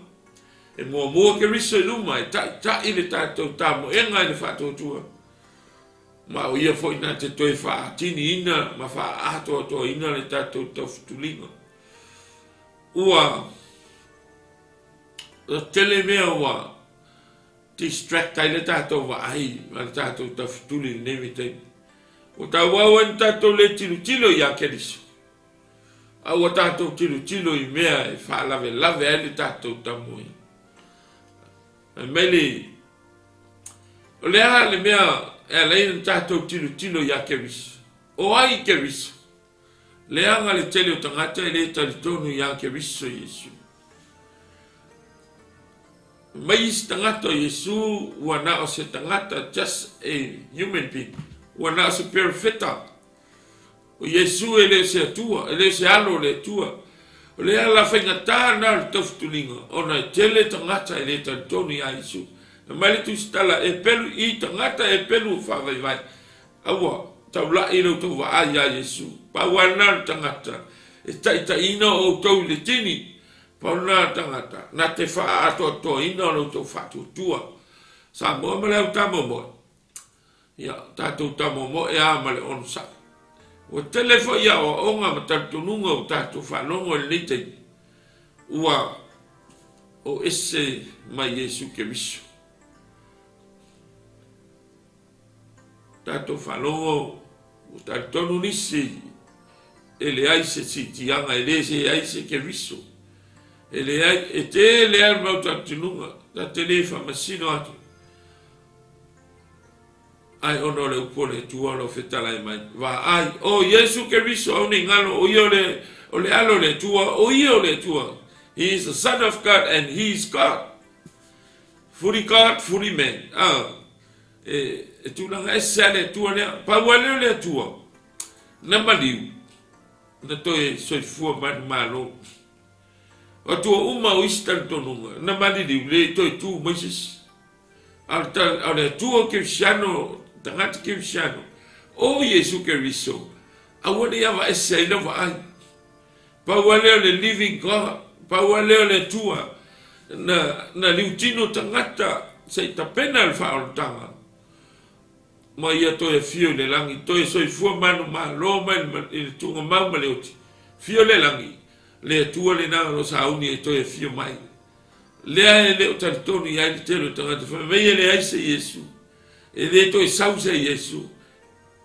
e muamua Keriso i luma e taitai le tatou tamoega i le faatuatua, ma o ia foi na te toe faatiniina ma faaatoatoaina le tatou taufutuliga. Ua tele mea ua distract ai le tatou vaai ma le tatou tafutuli i lenei vaitaimi. Ua tauau ai na tatou le tilotilo ia Keriso, a ua tatou tilotilo i mea e faalavelave ai le tatou tamoe. Fai mai le, o le a le mea e ala ai ona tatou tilotilo ia Keriso? O ai Keriso? Leaga le tele o tagata e le talitonu ia Keriso Iesu. Mai isi tagata o Iesu ua na o se tagata, just a human being, ua na o se perofeta. O Iesu e le o se Atua, e le o se Alo o le Atua. O le ala faigata lena o le taufutuliga, ona e tele tagata e le talitonu ia Iesu. Fai mai le Tusitala, e pelu i tagata e pelu faavaivai. Aua, taulai la outou vaai ia Iesu. Pau lava lena o le tagata e taitaiina outou i le tini. Pau lena o le tagata na te faaatoatoaina o la outou faatuatua. Samoa ma le au tamomoe. Ia, tatou tamomoe lava ma le onosai. Ua tele foi aoaoga ma talitonuga ua tatou faalogo i lenei taimi, ua o ese mai Iesu Keriso. Tatou faalogo ua talitonu nisi e leai se siitiaga, e le leai se Keriso. E leai, e tele lava le mau talitonuga, ta te le faamasino atu. Ae ona o le upu o le Atua o lo o fetalai mai, vaai, o Iesu Keriso au nei galo, o ia o le, o le Alo o le Atua, o ia o le Atua. He is the Son of God and he is God. Fully God, fully man. Ah, e, e tulaga ese a le Atua lea. Pau lava lea o le Atua, na maliu, na toe soifua manumalo. O Atua uma o isi talitonuga, na maliliu, le toe tu mai se isi. A o le Atua Kerisiano, tagata Kerisiano, o Iesu Keriso, aua ne i avaese ai lau vaai. Pau lava lea o le living God, pau lava lea o le Atua na, na liutino tagata se i tapena le faaolataga ma ia toe afio i le lagi, toe soifua manumalo mai i le tuugamau ma le oti. Afio le lagi, le Atua lena o lo o sauni e toe afio mai. Lea e le o talitonu i ai le tele o tagata, fai mai e leai se Iesu, e le toe sau se Iesu.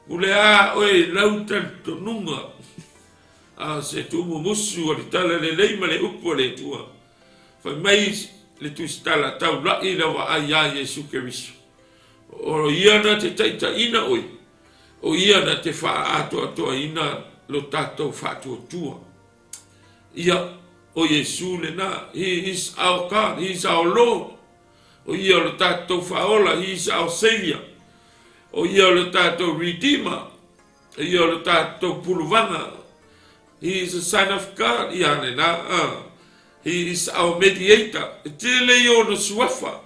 Pule a oe i lau talitonuga, a se tuumumusu o le tala lelei ma le upu a le Atua. Fai mai le Tusitala, taulai lau vaai iā Iesu Keriso. O ia na te taitaiina oe, o ia na te faaatoatoaina lo tatou faatuatua. Ia, o Iesu lena, He is our God, He is our Lord. O ia o le tatou Faaola, He is our Saviour. O ia o le tatou Redeemer. O ia o le tatou Puluvaga. He is the Son of God. Ia lena, He is our Mediator. E tele ia ona suafa.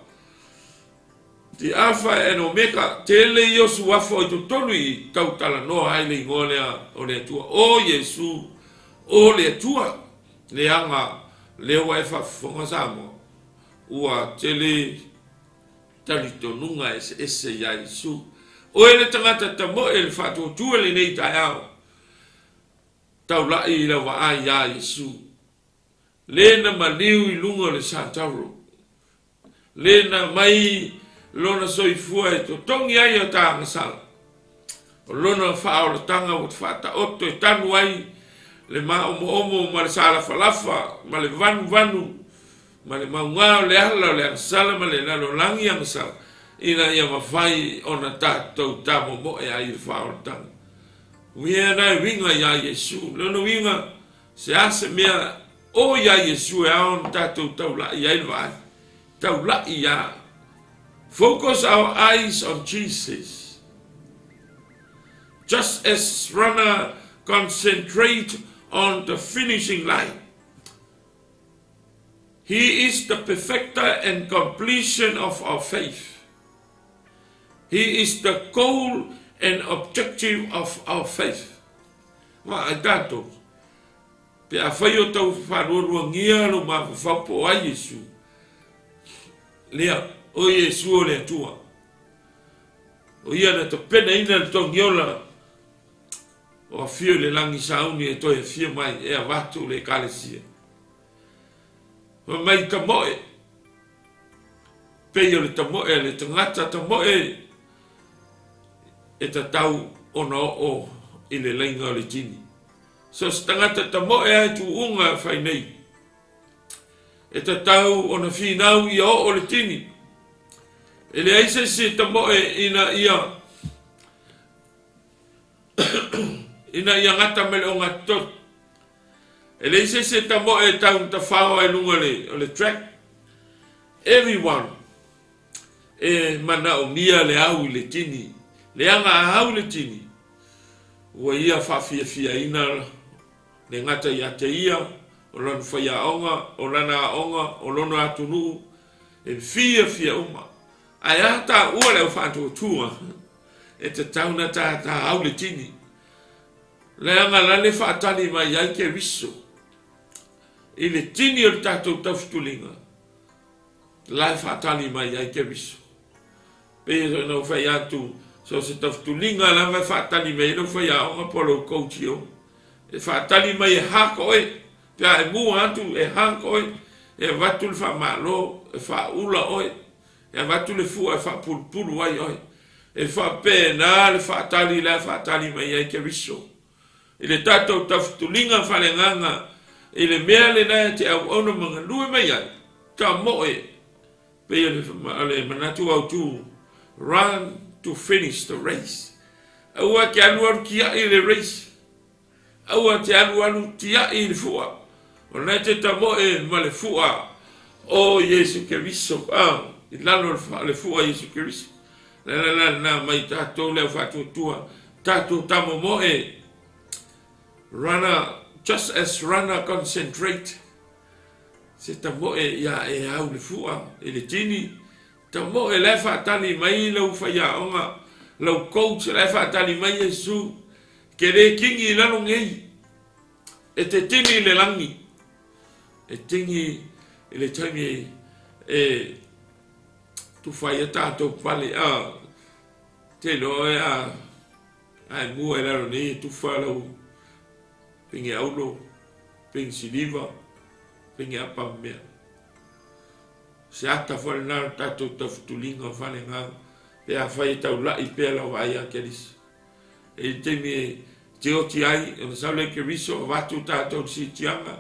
The Alpha and Omega, tele ia o suafa o i totonu i tau talanoa ai le igoa lea o le Atua. O Iesu, o le Atua, leaga lea ua e faafofoga Samoa, ua tele talitonuga eseese ia Iesu. Oe le tagata tamoe le faatuatua i lenei taeao, taulai i lau vaai ia Iesu. Le na maliu i luga o le Satauro. Le na mai lona soifua e totogi ai a ta agasala. O lona faaolataga ua faataoto e tanu ai le maomoomo ma le salafalafa ma le vanuvanu ma le mauga o le ala o le agasala ma le lalolagi agasala, ina ia mafai ona tatou tamomoe ai i le faaolataga. Uia na e uiga iā Iesu. Lona uiga, Se a se mea o iā Iesu e ao ona tatou taulai ai le vaai? Taulai iā. Focus our eyes on Jesus. Just as runner concentrate on the finishing line. He is the perfecter and completion of our faith. He is the goal and objective of our faith. Vaai tatou, pe afai o tau faalualuagia lou mafaufau po o ai Iesu, lea, o Iesu o le Atua. O ia na tapenaina le togiola o afio i le lagi sauni e toe afio mai e avatu le Ekalesia. Fai mai tamoe, pei o le tamoe a le tagata tamoe e tatau ona oo i le laiga o le tini. So se tagata tamoe lava e tuuga e fai nei, e tatau ona finau ia oo le tini. E leai se isi e tamoe ina ia ina ia gata mai le ogatotonu. E leai se isi e tamoe e tau tafao ai luga o le track. Everyone e manaomia le au i le tini. Leaga a au i le tini, ua ia faafiafiaina le gata ia te ia, o lana faiaoga, o lana aoga, o lona atunuu, e fiafia uma. Ae a taua le au faatuatua, e tatau ona tātā au le tini. Leaga la le faatali mai ai Keriso i le tini o le tatou taufetuliga, la e faatali mai ai Keriso. Pei ona ou fai atu, so o se tafetuliga lava e faatali mai ai lau faiaoga po o lou coach i o. E faatali mai e hug oe, pe a e mua atu e hug oe, e avatu le faamalo, e faaula oe, e avatu le fua e faapulupulu ai oe. E faapena le faatali la e faatali mai ai Keriso. I le tatou tafetuliga faaleagaga i le mea lena e te auauna ma galue mai ai, tamoe Pei o le manatu autu, run to finish the race. Aua e te alualu tiai i le race. Aua e te alualu tiai i le fua. O lena e te tamoe ma le fua o Iesu Keriso, ah, i lalo o le fua Iesu Keriso. Le ala la lena mai tatou le au faatuatua, tatou tamomoe, runner, just as runner concentrate Se tamoe ia e au le fua i le tini, tamoe la e faatali mai lau faiaoga, lau coach la e faatali mai Iesu, ke le kingi i lalo nei, e te tini i le lagi, e tingi i le taimi e tufa ai a tatou pale, a, te iloa oe a, a e mua i lalo nei e tufa lau penge aulo, penge siliva, penge apamea. Se ata foi lena o le tatou taufutuliga o faleagaga, pe afai e taulai pea lau vaai ia Keriso. E i le taimi e te oti ai, ona sau lea Keriso, avatu tatou i le siitiaga,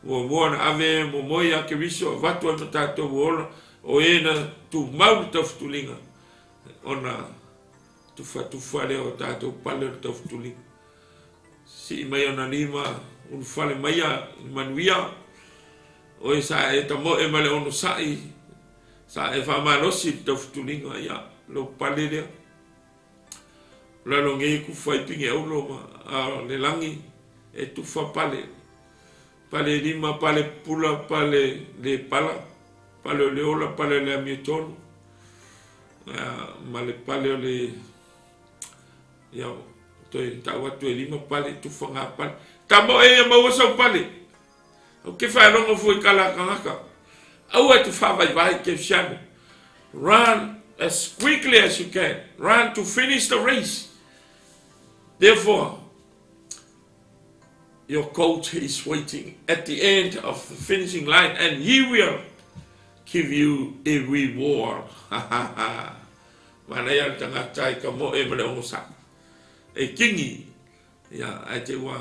muamua ona ave e momoe ia Keriso, avatu ai ma tatou ua ola, o e na tumau le taufutuliga, ona tufatufa lea o tatou pale o le taufutuliga. Sii mai ona lima, ulufale maia i le manuia. Oe sa e tamoe ma le onosai, sa e faamalosi i le taufutuliga, ia, lou pale lea. O lalo nei kufa i pinge aulo ma a le lagi e tufa pale. Pale lima, pale pula, pale le pala, pale o le ola, pale o le amiotonu, ma le pale o le Ia, toe tau atu e lima pale, tufa ngā pale. Tamo e ia maua sau pale. Au ke whaerongo fua i kala kangaka. Aua e te whāwaivai ke siano. Run as quickly as you can. Run to finish the race. Therefore, your coach is waiting at the end of the finishing line and he will give you a reward. Manaia le tangata i ka moe ma le onosai. E kingi, ia, ae te ua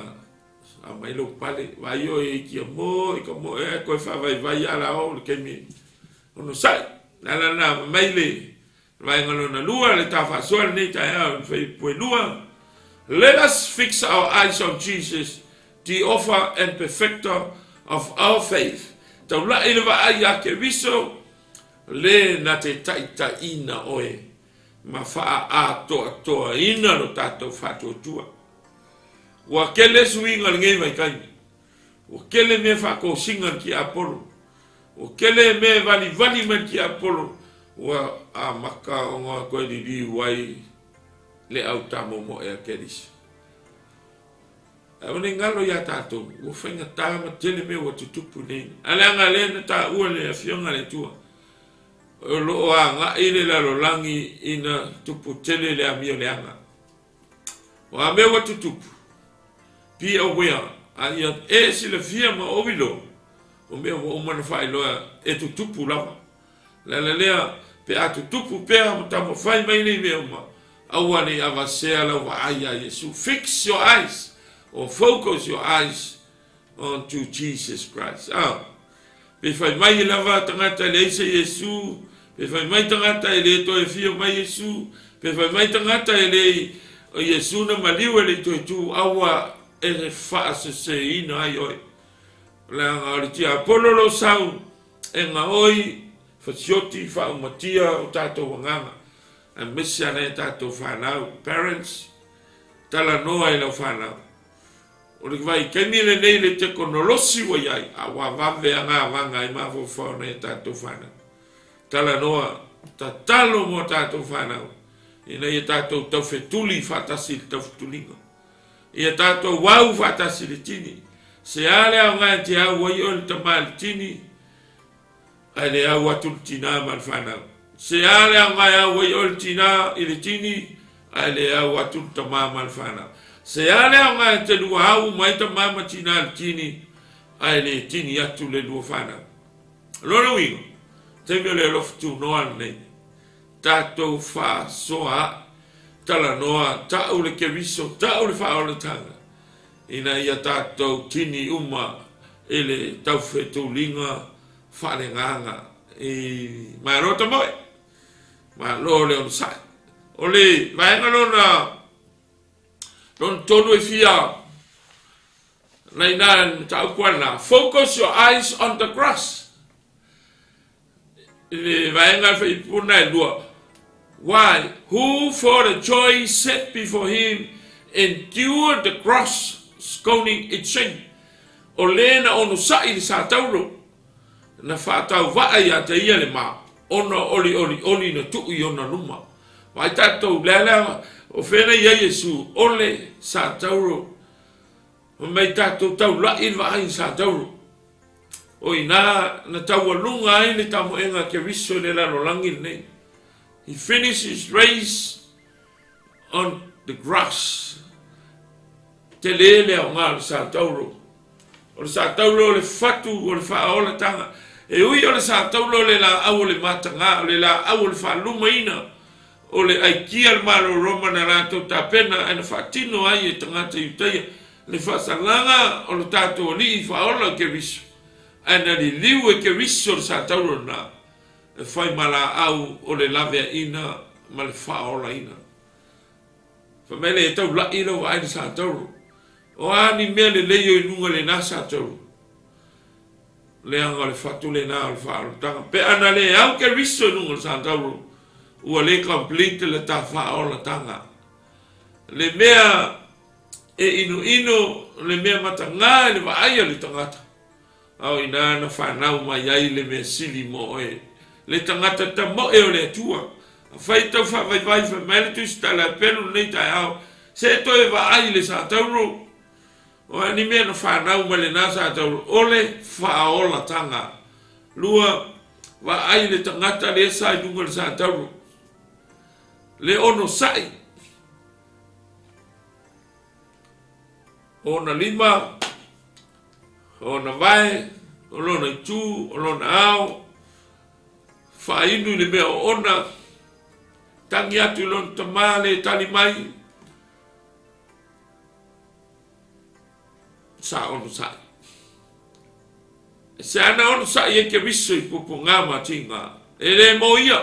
a mai lou pale, vai oe i kia mo, i ka moe ae koe whaavaivai ia la o le keimi onosai. La la la, mai le vaenga lona lua, le tā whaasoa lenei taeao, le whai pue lua. Let us fix our eyes on Jesus, the author and perfecter of our faith. Taulai le vaai ia Keriso, Le na te taitaiina oe ma faaatoatoaina lo tatou faatuatua. Ua tele suiga i lenei vaitaimi. Ua tele mea faatosina i le tiapolo. Ua tele mea e valivali mai le tiapolo. Ua amata ona toe liliu ai le autamomoe a Keriso. Ae ne i galo ia tatou, ua faigata ma tele mea ua tutupu nei. Ae leaga lea na taua le Afioga a le Atua, o lo o agai le lalolagi ina tupu tele le amio leaga. O a mea ua tutupu, be aware, a ia e silafia ma ou iloa, o mea ua uma ona faailoa e tutupu lava. O le ala lea, pe a tutupu pea ma taumafai mai nei mea uma, aua ne i avasea lau vaai iā Iesu. Fix your eyes or focus your eyes onto Jesus Christ. A, pe fai mai lava tagata e leai se Iesu, pe fai mai tagata e le toe afio mai Iesu, pe fai mai tagata e leai o Iesu na maliu e le i toe tu, aua e faaseseina ai oe. Leaga o le tiapolo lo sau e gaoi fasioti faaumatia o tatou agaga, aemaise a nai a tatou fanau. Parents, talanoa i lau fanau. O le vaitaimi lenei le tekonolosi ua i ai, a ua vave agavaga ai mafaufau o nai a tatou fanau. Talanoa, tatalo mo a tatou fanau, ina ia tatou taufetuli faatasi i le taufetuliga. Ia tatou au faatasi i le tini. Se a le aoga e te au ai oe le tama i le tini, ae le au atu le tinā ma le fanau. Se a le aoga e au ai oe le tinā i le tini, ae le au atu le tama ma le fanau. Se a le aoga e te lua au uma ai tama ma tinā i le tini, ae le tini atu le lua fanau. O lona uiga, taimi o le alofa tunoa lenei, tatou faasoa ae, talanoa, tau le Keriso, tau le faaolataga, ina ia tatou tini uma i le taufetuliga faaleagaga i Malo Tamoe, Malo le onosai. O le vaega lona lona tolu e fia laina le mataupu a lena, focus your eyes on the cross. I le vaega faipuna e lua, Why, who for the joy set before him endured the cross, scorning its shame. O le na onosai i le sa taulo, na faatauvaa ia te ia le ma, ona oliolioli na tuu i ona luma. Vaai tatou, lea lea, o fea na i ai Iesu, o le sa taulo. Fai mai tatou taulai i le vaai i sa taulo. O i ina na taualuga ai le tamoega a Keriso i le lalolagi lenei. He finished his race on the grass. Tele le aoga o le sa taulo. O le sa taulo o le fatu o le faaolatanga. E ui o le sa taulo o le laau o le matagā, o le laau o le faalumaina, o le aikia le Malo o Roma na latou tapena ae na faatino ai e tagata Iutaia le faasalaga o lo tatou Alii faaola o Keriso, ae na liliu e Keriso le sa taulo lena e fai ma laau o le laveaiina ma le faaolaina. Fai mai lea, e taula'i lau vaai i le sa taulo. O a ni mea lelei o i luga i lena sa taulo? Leaga o le fatu lena o le faaolataga. Pe ana le au Keriso i luga o le sa taulo, ua le complete le ta faaolataga. Le mea e inoino, le mea matagā i le vaai a le tagata, a o inā na fanau mai ai le mea sili mo oe, le tagata tamoe o le Atua. Afai tau faavaivai fai mai le Tusi Tala e pelu lenei taeao, se toe vaai i le sa taulo. O a ni mea na fanau mai lena sa taulo, o le faaolataga. Lua, vaai i le tagata lea sa i luga o le sa taulo, le onosai. O ona lima, o ona vae, o lona itu, o lona ao, faainu i le mea oona, tagi atu i lona tama le tali mai, sa onosai. E se ana onosai e Keriso i puapuaga ma tiga, e le mo ia,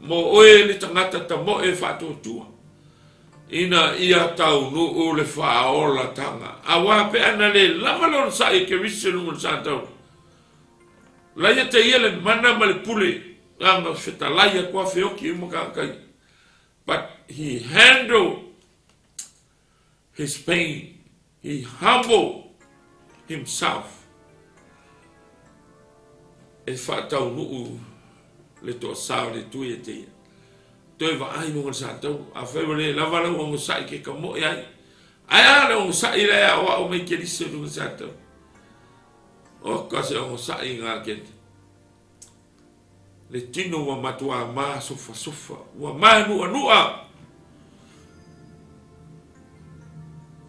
mo oe le tagata tamoe faatuatua, ina ia taunuu le faaolatanga. Aua pe ana le lava le onosai e Keriso i luga o le sa taula, laia te ia le mana ma le pule, aga fetalai atu a feoki uma tagata ia. But he handled his pain. He humble himself e faataunuu le toasa o le Atua ia te ia. Toe vaai luga o le satau, afai ua le lava lau ogasai ke kamoe ai. Ae a le ogasai lea e aoao mai Keriso i luga o le satau? Oka se ogasai ngā kete. Le tino ua matuā masofasofa, ua mānuʻanuʻa.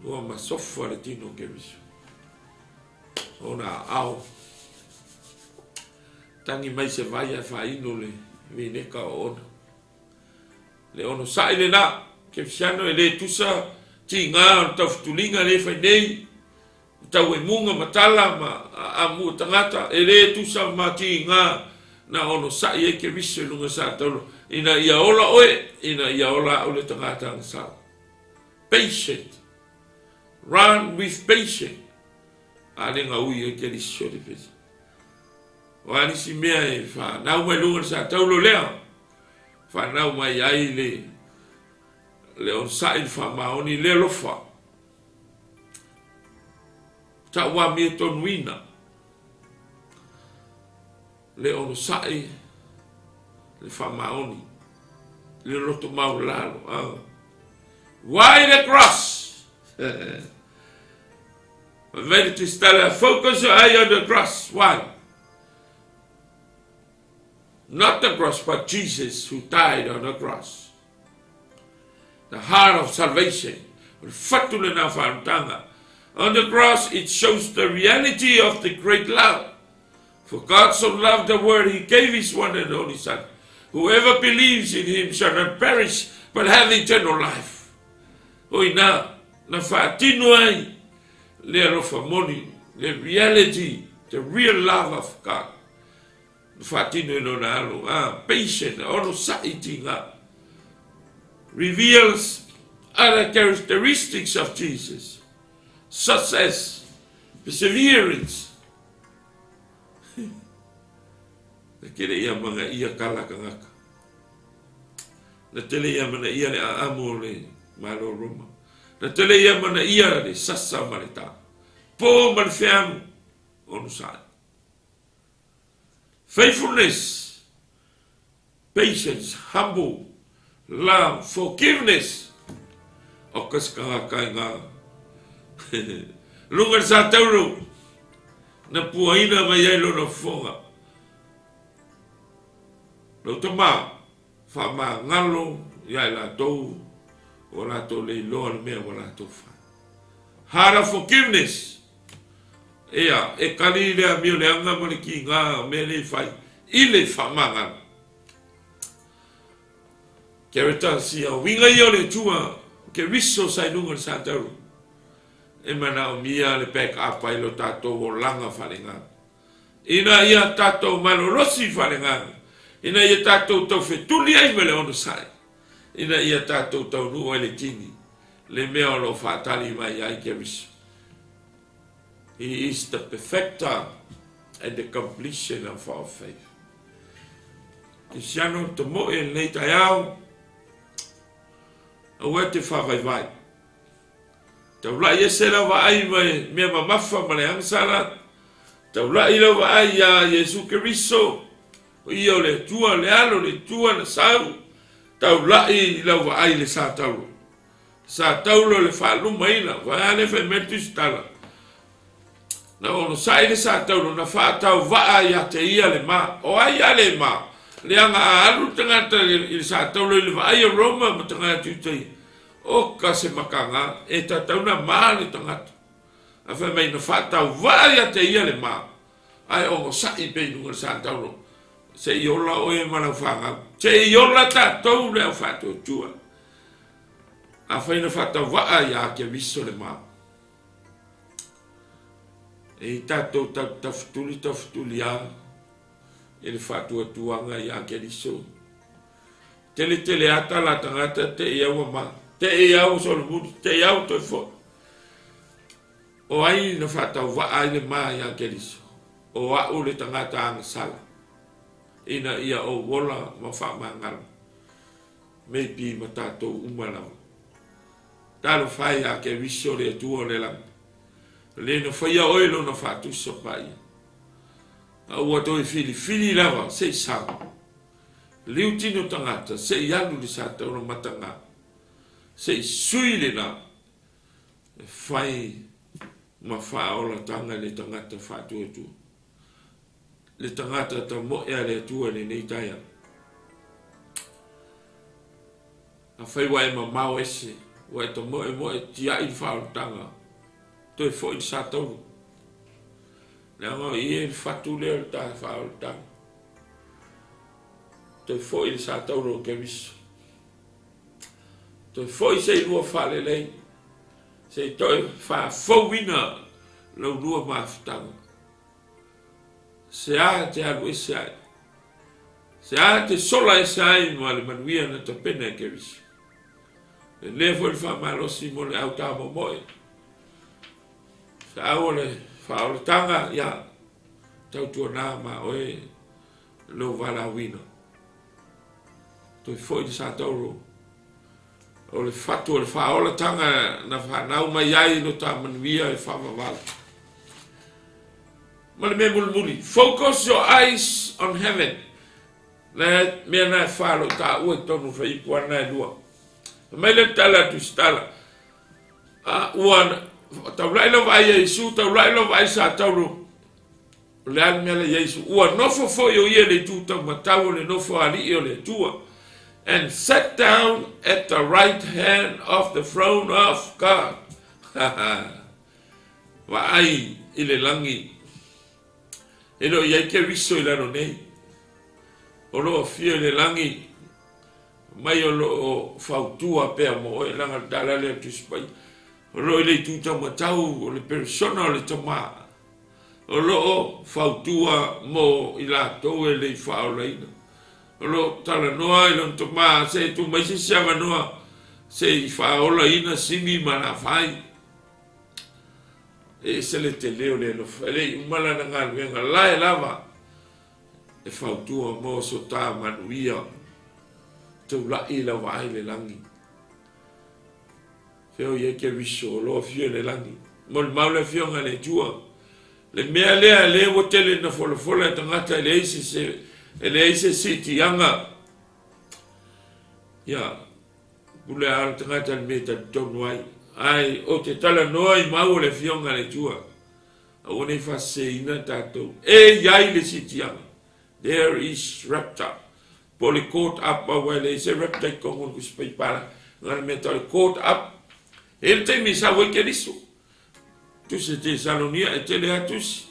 Ua masofa le tino o Keriso. Ona aao. Tangi mai se vai ae faainu le vineka o ona. Le onosai lena, Kefisiano e le tusa tiga o le taufutuliga le fai nei, tauemuga ma tala ma aamua tagata, e le tusa ma tiga na onosai ai Keriso i luga sa taula, ina ia ola oe, ina ia ola au le tagata agasala. Patient. Run with patient. A le gaui ai Keriso le pesa. O a nisi mea e whanau mai luga le sa taulo lea, whanau mai ai le le onosai le faamaoni le alofa. Tauamiatonuina le onosai le faamaoni le loto maualalo. Oh. Why the cross? Fai mai le Tusitala, focus your eye on the cross. Why? Not the cross, but Jesus who died on the cross. The heart of salvation. O le fatu lena faautaga. On the cross, it shows the reality of the great love. For God so loved the world, he gave his one and only Son. Whoever believes in him shall not perish, but have eternal life. O ina, na faatino ai le alofa moni, le reality, the real love of God. Na faatino i lona alo, ah, patient, onosai tiga. Reveals other characteristics of Jesus, such as perseverance. Na tele ia mana ia kala kangaka. Na tele ia mana ia le aamu o le Malo Roma. Na tele ia mana ia le sasa ma le tā. Po ma le feamu, onosai. Faithfulness, patience, humble, love, forgiveness. O ka se kangaka i ngā lunga le sa tauro na puaina mai ai lona fofoga. Lau tama, whaamangalo ia i latou, o latou le iloa le mea ua latou whai. Heart of forgiveness. Ea, e kali i le amio leaga ma le kiga o mea nei whai i le whaamangalo. Character sia uiga ia o le Atua Keriso sa i luga o le satauro. E manaomia le back up ai lo tatou olaga faaleagaga. Ina ia tatou malolosi faaleagaga, ina ia tatou taufetuli ai ma le onosai, ina ia tatou taunuu ai le tini, le mea o lo o faatali mai ai Keriso. He is the perfecter and the completion of our faith. Kisiano tomoe lenei taeao, aua te whāvaivai. Taulai ese lau vaai mai mea mamafa ma le agasala, taulai lau vaai iā Iesu Keriso, o ia o le Atua, le Alo o le Atua na sau, taulai lau vaai i le sa taulo. Sa taulo le faalumaina, vaea le fai mai le Tusitala. Na onosai le sa taulo, na faatauvaa ia te ia le ma. O ai ia le ma? Leaga a alu le tagata i le sa taulo i le vaai o Roma ma tagata Iutaia. Oka se makaga, e tatau na ma le tagata. A fai mai na faatauvaa ia te ia le ma, ae onosai pea i luga o le sa taulo. Se i ola oe ma lau fanau. Se i ola tatou le au faatuatua. Afai na faatauvaa ia Keriso le ma. E i tatou tafutuli tafutuli a i le faatuatuaga ia Keriso. Tele tele a tala tagata te i aua ma, te i aua solomuli, te i aua toe foi. O ai na faatauvaa ai le ma ia Keriso, o a'u le tagata agasala, ina ia ou ola ma faamagalo. Maybe ma tatou uma lava. Talofa e ia Keriso le Atua o le lagi. Le na faia oe lona faatusa paia. A ua toe filifili lava se i sau. Liu tino tagata se i alu le sataura mataga, se i sui lena e fai ma faaolataga i le tagata faatuatua, le tagata tamoe a le Atua i lenei taeao. Afai ua e mamao ese, ua e tamoemoe tiai le faaolataga, toe foi le satauro. Leaga o i e le fatu lea o le ta faaolataga. Toe foi le satauro o Keriso. Toe foi se i lua faalelei, se i toe faafouina lau lua mafutaga. Se a te alu ese ai, se a te sola ese ai ma le manuia na tapena e Keriso. E lea foi le faamalosi mo le au tamomoe. Feau o le faaolataga, ia, tautuana ma oe lou valaauina. Toe foi le satauro o le fatu o le faaolataga na fanau mai ai lo ta manuia e faavavau. Ma le mea mulimuli, focus your eyes on heaven. Na mea na e wha lo ta ua i tonu whaipu ana e lua. Mai le tala tu stala. A ua taulai lava ai e Isu, taulai lava ai sa tauro. O le a le mea la i ai Iesu? Ua nofo foi o ia i le itu taumatau o le nofo alii o le Atua, and sat down at the right hand of the throne of God. Vaai i le lagi, e le o i ai Keriso i lalo nei. O lo o afio i le lagi, mai o lo o fautua pea mo oe, leaga le tala lea o le Tusi Paia. O lo o i le itu taumatau o le persona o le Tama. O lo o fautua mo i latou e le i faaolaina. O lo o talanoa i lona tama se i tuu mai se isi avanoa se i faaolaina Simi ma Lafai. E ese le tele o le alofa, e le i uma lana galuega, la e lava e fautua mo so ta manuia, taulai lava ai le lagi. Fea o i ai Keriso o lo o afio i le lagi. Molimau le Afioga i le Atua. Le mea lea lea ua tele ina folafola e tagata e leai se, e leai se siitiaga. Ia, pule a le tagata i le mea e talitonu ai. Ae ou te talanoa i mau o le Afioga i le Atua. Aua ne i faaseseina tatou. E i ai le siitiaga. There is rapture. Po o le caught up aua e leai se rapture i totonu o le Tusi Paipala. Na o le mea tau le caught up. E i ai le taimi e sau ai Keriso. Tusi e Tesalonia e tele lava tusi.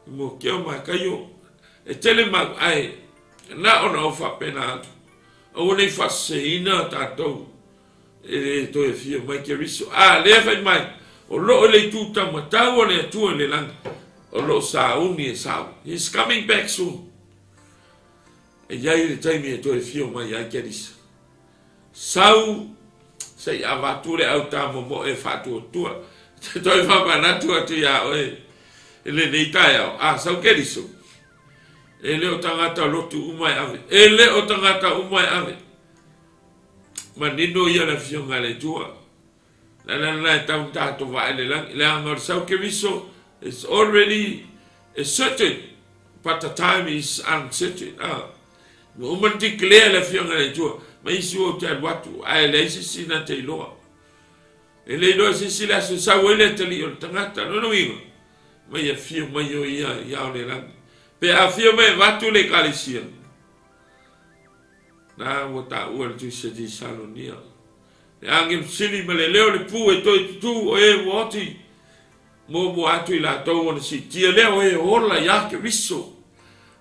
Timoteo, Mataio, e tele mau ae na ona ou faapena atu. Aua ne i faaseseina tatou e le toe afio mai Keriso. A lea fai mai, o lo o i le itu taumatau o le Atua i le lagi, o lo o sauni e sau. He is coming back soon. E i ai le taimi e toe afio mai ai Keriso. Sau, se i avatu le au tamomoe e faatuatua. Te toe faamanatu atu iā oe i lenei taeao. A, sau Keriso. E le o tagata lotu uma e ave. E le o tagata uma e ave. Manino ia le Afioga i le Atua. Le ala lena e tau na tatou vaai i le lagi. Leaga o le sau Keriso is already a certain, but the time is uncertain. Ah. Ua uma na declare le Afioga i le Atua, ma isi ua ou te alu atu, ae leai se isi na te iloa. E le iloa se isi le aso e sau ai le atalii o le tagata. Lona uiga, mai afio mai o ia i ao le lagi. Pe a afio mai e avatu le ekalesia, Na ua taua le Tusi a Tesalonia. Le agelu sili ma le leo le pu e toe tutū o e ua oti muamua atu i latou ona siitia lea o e ola iā Keriso.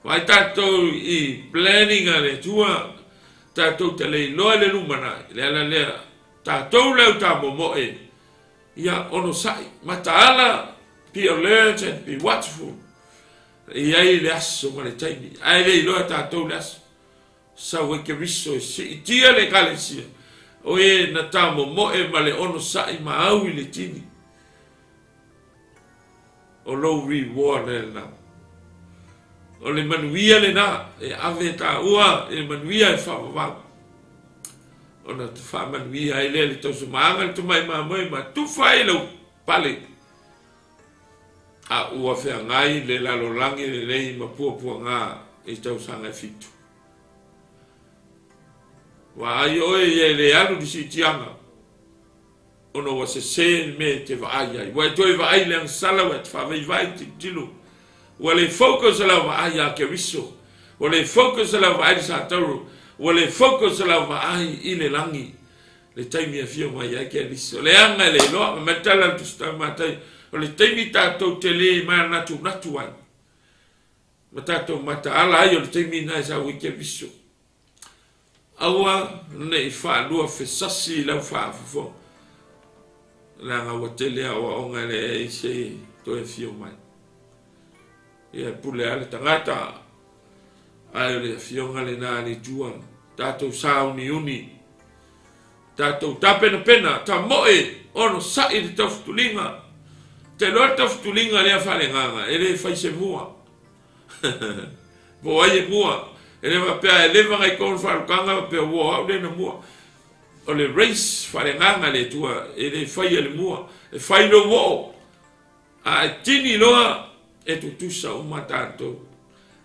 Vaai tatou i planning a le Atua, tatou te le iloa i le lumanai, le ala lea, tatou le au tamomoe, ia onosai, mataala, be alert and be watchful. E i ai le aso ma le taimi, ae le iloa e tatou le aso. Sau ai Keriso e siitia le Ekalesia, o e na tamomoe ma le onosai ma au i le tini. O lou reward lena. O le manuia lena e ave taua i le manuia e faavavau. Ona faamanuia ai lea i le tausamaaga le tamai mamoe ma tufa ai lau pale. A ua feagai le lalolagi lenei ma puapuaga i tausaga e fitu. Vaai oe ia e le alu i le siitiaga, ona ua sese le mea e te vaai ai. Ua e toe vaai i le agasala, ua e te faavaivai tilotilo. Ua le focus lau vaai ia Keriso. Ua le focus lau vaai i le Satauro. Ua le focus lau vaai i le lagi. Le taimi e afio mai ai Keriso. Leaga e le iloa, fai mai le tala a le Tusi Taumatai, o le taimi tatou te le manatunatu ai, ma tatou mataala ai o le taimi lena e sau ai Keriso. Aua ne i faalua fesasi i lau faafofoga, leaga ua tele aoaoga e leai se toe afio mai. Ia e pule lava le tagata, ae o le afioga lena a le Atua, tatou sauniuni, tatou tapenapena, tamoe, onosai le taufutuliga. Te iloa le taufutuliga lea faaleagaga, e le fai se mua. Po o ai e mua. E le faapea e leva nai tonu faalukaga faapea ua o au lea na mua. O le race faaleagaga le Atua e le faia le mua. E fai lou oo. A e tini loa e tutusa uma tatou.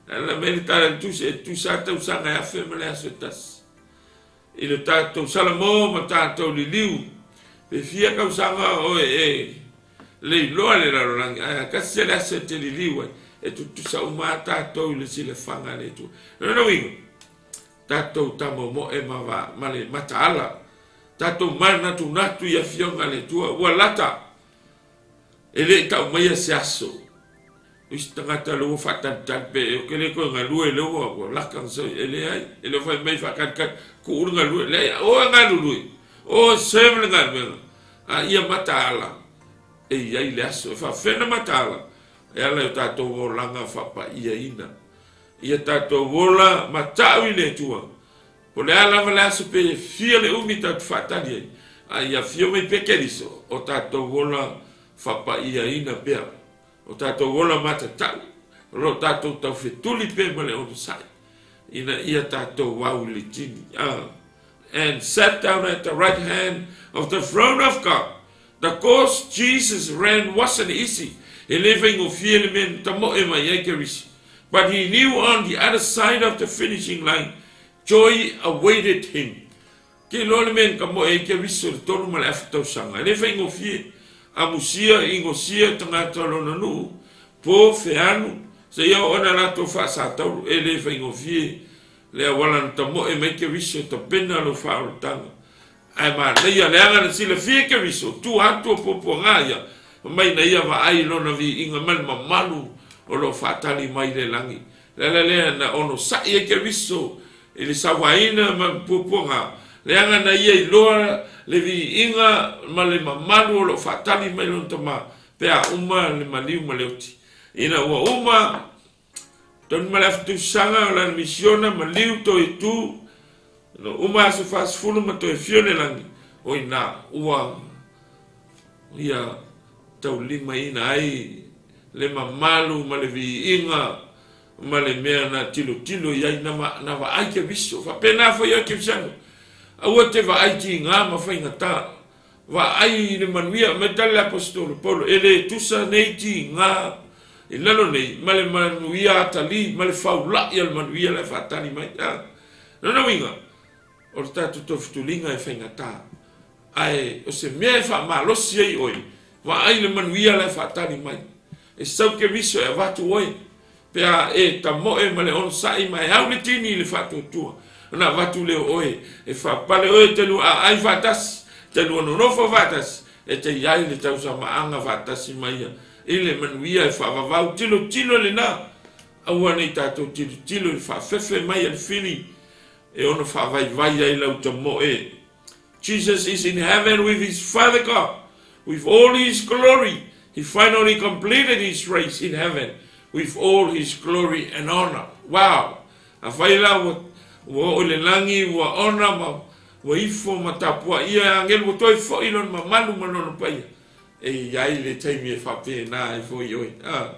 Ala mai le tala le tusi e tutusa lava tausaga e 1000 ma le aso e tasi. I le tatou salamo ma tatou liliu, pe fia tausaga oe e le iloa le lalolagi, ae a tasi le aso e te liliu ai, e tutusa uma lava tatou i le silafaga a le Atua. O lona uiga, tatou tamomoe ma, va, ma le mataala, tatou manatunatu i afioga a le Atua, ua lata, E le i tau maia se aso, o isi tagata lea ua faatalitali pe ou te le toe galue lea ua ua laka na sau e leai, e le o fai mai faatalitali, tuu le galue, leai, o e galulue, o e serve le galuega, a ia mataala, e i ai le aso. E faafefea ona mataala? E ala i o tatou olaga faapaiaina. Ia tatou ola matau i le Atua, Po o le a lava le aso pe fia le umi tatou te faatali ai, a ia afio mai pea Keriso, o tatou ola faapaiaina pea, o tatou ola matatau, o lo o tatou taufetuli pea ma le onosai, ina ia tatou au i le tini. Ah. And sat down at the right hand of the throne of God. The course Jesus ran wasn't easy, e le faigofie le mea na tamoe mai ai Keriso. But he knew on the other side of the finishing line, joy awaited him. Ke iloa le mea na tamoe ai Keriso i le 3.5 tausaga, e le faigofie. Amusia, ingosia tagata o lona nuu, po, feanu, seia oo ina latou faasatauro, e le faigofie le auala na tamoe mai Keriso e tapena lou faaolataga. Ae manaia leaga na silafia e Keriso, tua atu o puapuaga ia, fai mai na ia vaai i lona viiga ma le mamalu o lo o faatali mai i le lagi. O le ala lea na onosai ai Keriso i le sauaina ma le puapuaga, leaga na ia iloa le viiga ma le mamalu o lo o faatali mai lona Tama pe a uma le maliu ma le oti. Ina ua uma Tonu ma le afa tausaga o lana misiona, maliu toe tu, no uma aso 40 ma toe fio le lagi, o ina ua ia taulimaina ai le mamalu ma le viiga ma le mea na tilotilo i ai, na, na vaai Keriso. Faapena foi oe Kerisiano, aua te vaai tiga ma faigata, Vaai i le manuia, mai tali le Aposetolo Paulo, e le tusa nei tiga i lalo nei ma le manuia atalii ma le faula'i o le manuia la e faatali mai. A lona uiga, o le tatou taufutuliga e faigata, ae o se mea e faamalosi ai oe, vaai i le manuia la e faatali mai. E sau Keriso e avatu oe Pe a e tamoe ma le onosai ma e au le tini i le faatuatua, ona avatu lea o oe e faapale oe e te lua aai faatasi, te lua nonofo faatasi, e te i ai le tausamaaga faatasi ma ia i le manuia e faavavau. Tilotilo lena, aua ne i tatou tilotilo i le faafefe mai a le fili e ono faavaivai ai lau tamoe. Jesus is in heaven with his Father God, with all his glory. He finally completed his race in heaven with all his glory and honor. Wow! Afai la ua, ua oo i le lagi, ua ona ma ua ifo ma tapuaia e agelu, ua toe foi lona mamalu ma lona paia. E i ai le taimi e faapena ai foi oe. Ah,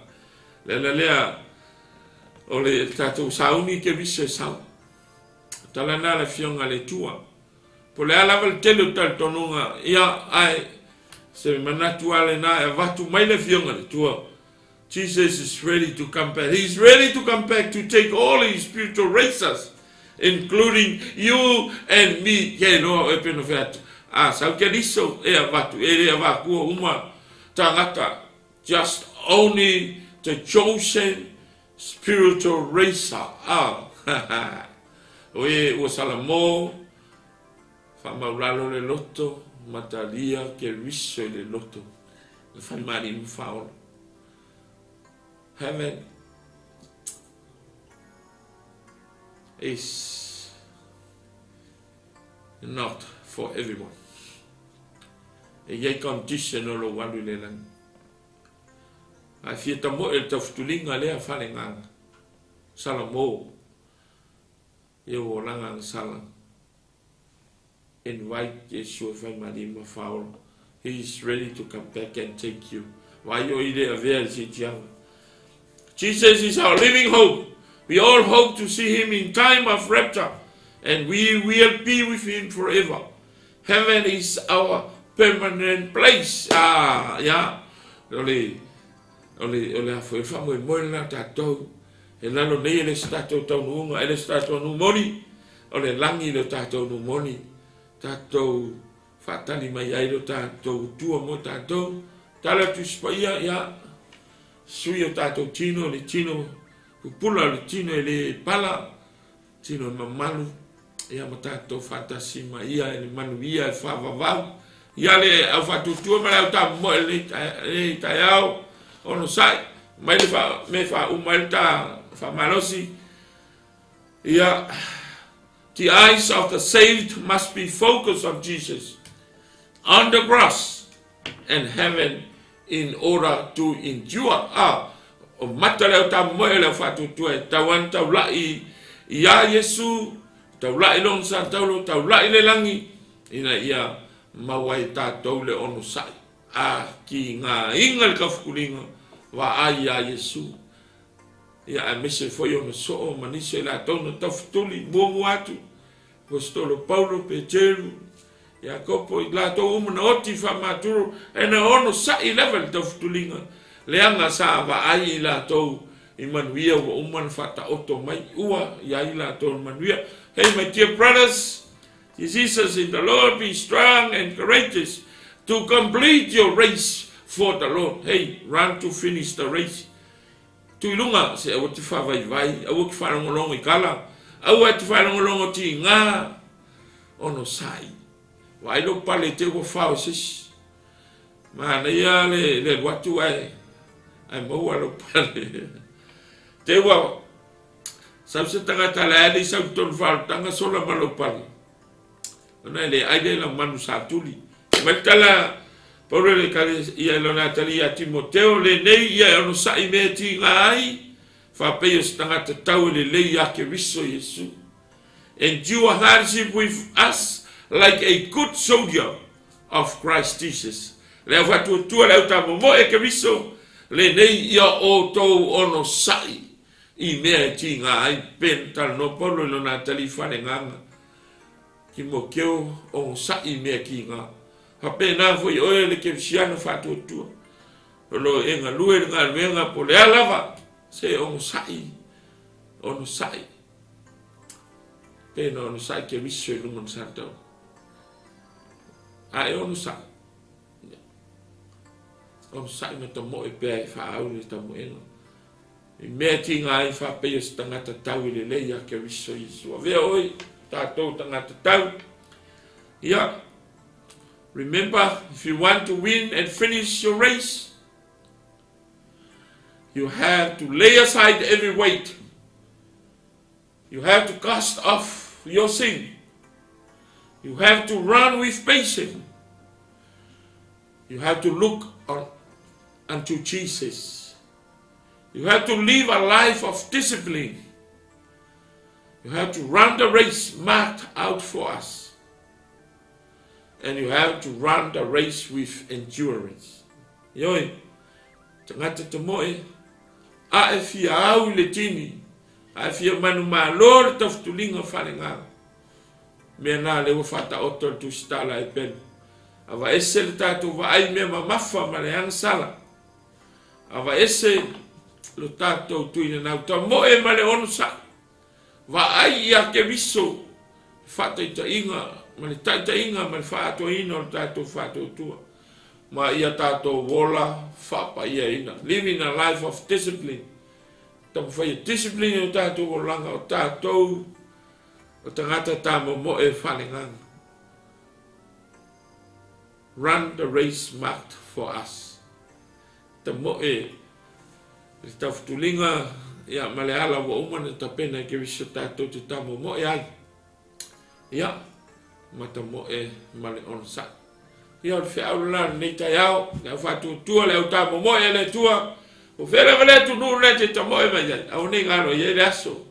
le ala lea o le tatou sauni ke viso e sau. Tala na le afioga a le Atua. Po o le a lava le tele o talitonuga, ia, ae se manatu lava lena e avatu mai le Afioga i le Atua. Jesus is ready to come back. He's ready to come back to take all his spiritual racers, including you and me. Kei loa oe pena whea atu. A sau Keriso e avatu, e le avakua uma tangata. Just only the chosen spiritual racer. Ah, o e ua Salamo, whamaulalo le loto, matalia Keriso i le loto. Le whaimari mu whaola. Heaven is not for everyone. E iai condition o lou alu i le lagi. Ae fia tamoe le taufutuliga lea faleagaga. Salamo, ia ua olaga agasala. Invite Iesu e fai malie ma faaola. He is ready to come back and take you. Vaai o i le avea i le siitiaga. Jesus is our living hope. We all hope to see him in time of rapture and we will be with him forever. Heaven is our permanent place. Ah, ya. O le, o le, o le a foi faamoemoe lena tatou. E lalo nei e le se tatou taunuuga, e le se tatou numoni. O le lagi le tatou numoni. Tatou faatali mai ai lo tatou tua mo tatou. Tala Tusi Paia, ia, sui o tatou tino, le tino pupula, le tino e le pala, tino e mamalu, ia ma tatou faatasi ma ia e le manuia e faavavau. Ia le au faatuatua ma le au tamomoe lenei taeao, onosai, mai le fa, me faauma ai le ta faamalosi. Ia, the eyes of the saved must be focused on Jesus, on the cross and heaven in order to endure. A, o mata le au tamomoe o le au faatuatua e tau ana taulai iā Iesu, taulai lona sataulo, taulai le lagi, ina ia mau ai tatou le onosai. A, ki ngā inga le kaufukuliga, vaai iā Iesu. Ia, aemaise foi ona soo ma nisi o i latou na taufetuli muamua atu, Aposetolo Paulo, Peteru, Iakopo, i latou uma na oti faamaturo, e na onosai lava i le taufetuliga, leaga sa vaai i latou i manuia ua uma ona faataoto mai ua i ai latou le manuia. Hey my dear brothers, Jesus in the Lord, be strong and courageous to complete your race for the Lord. Hey, run to finish the race. Tu i lunga, se aua te whāwaiwai, aua ki whaalongolongo i kala, aua te whaalongolongo ti ngā ono sai. Vaai lou pale te ua whao e sesi. Manaia le, le alu atu ae, ae maua lou pale. Te ua sau se tangata le ae le sau tonu whaalotanga sola ma lou pale. Ona e le ai le lau manu sa tuli. E mai tala Paulo le kale ia i lona atali ia Timoteo, lenei ia e onosai mea e tiga ai, faapei o se tagata tau e lelei ia Keriso Iesu. Endure hardship with us like a good soldier of Christ Jesus. Le au faatuatua le au tamomoe e Keriso, lenei ia outou onosai i mea e tiga ai. Pena talanoa Paulo i lona atali falegaga. Timoteo onosai i mea ki ngā. Faapena foi oe le kerisiano faatuatua, o lo e galue le galuega po o le a lava, se onosai, onosai. Pena onosai Keriso i luga o le satau. A e onosai, onosai ma tamoe pea e faaau le tamoega. I mea tiga ai faapei o se tagata tau i lelei ia Keriso Iesu. Avea oe tatou tagata tau. Ia, remember, if you want to win and finish your race, you have to lay aside every weight. You have to cast off your sin. You have to run with patience. You have to look on, unto Jesus. You have to live a life of discipline. You have to run the race marked out for us. And you have to run the race with endurance. Ioe, tagata tamoe, a e fia au i le tini, a e fia manumalo le taufutuliga falegaga. Mea na lea ua faataoto le Tusitala e pelu. Avaese le tatou vaai mea mamafa ma le agasala. Aveese lo tatou tuinanau tamoe ma le onosai. Vaai ia Keriso, le faataitaiga ma le taitaiga ma le faaatoaina o le tatou faatuatua, ma ia tatou ola faapaiaina. Living a life of discipline. Taumafai e discipline o tatou olaga o tatou o tagata tamomoe faaleagaga. Run the race marked for us. Tamoe i le taufutuliga ia, ma le ala ua uma ona tapena e Keriso tatou te tamomoe ai. Ia, ma tamoe ma le onosai. Ia, o le feau lena lenei taeao, le au faatuatua, le au tamomoe a le Atua, o fea lava le atunuu lena e te tamoe mai ai, aua ne i galo i ai le aso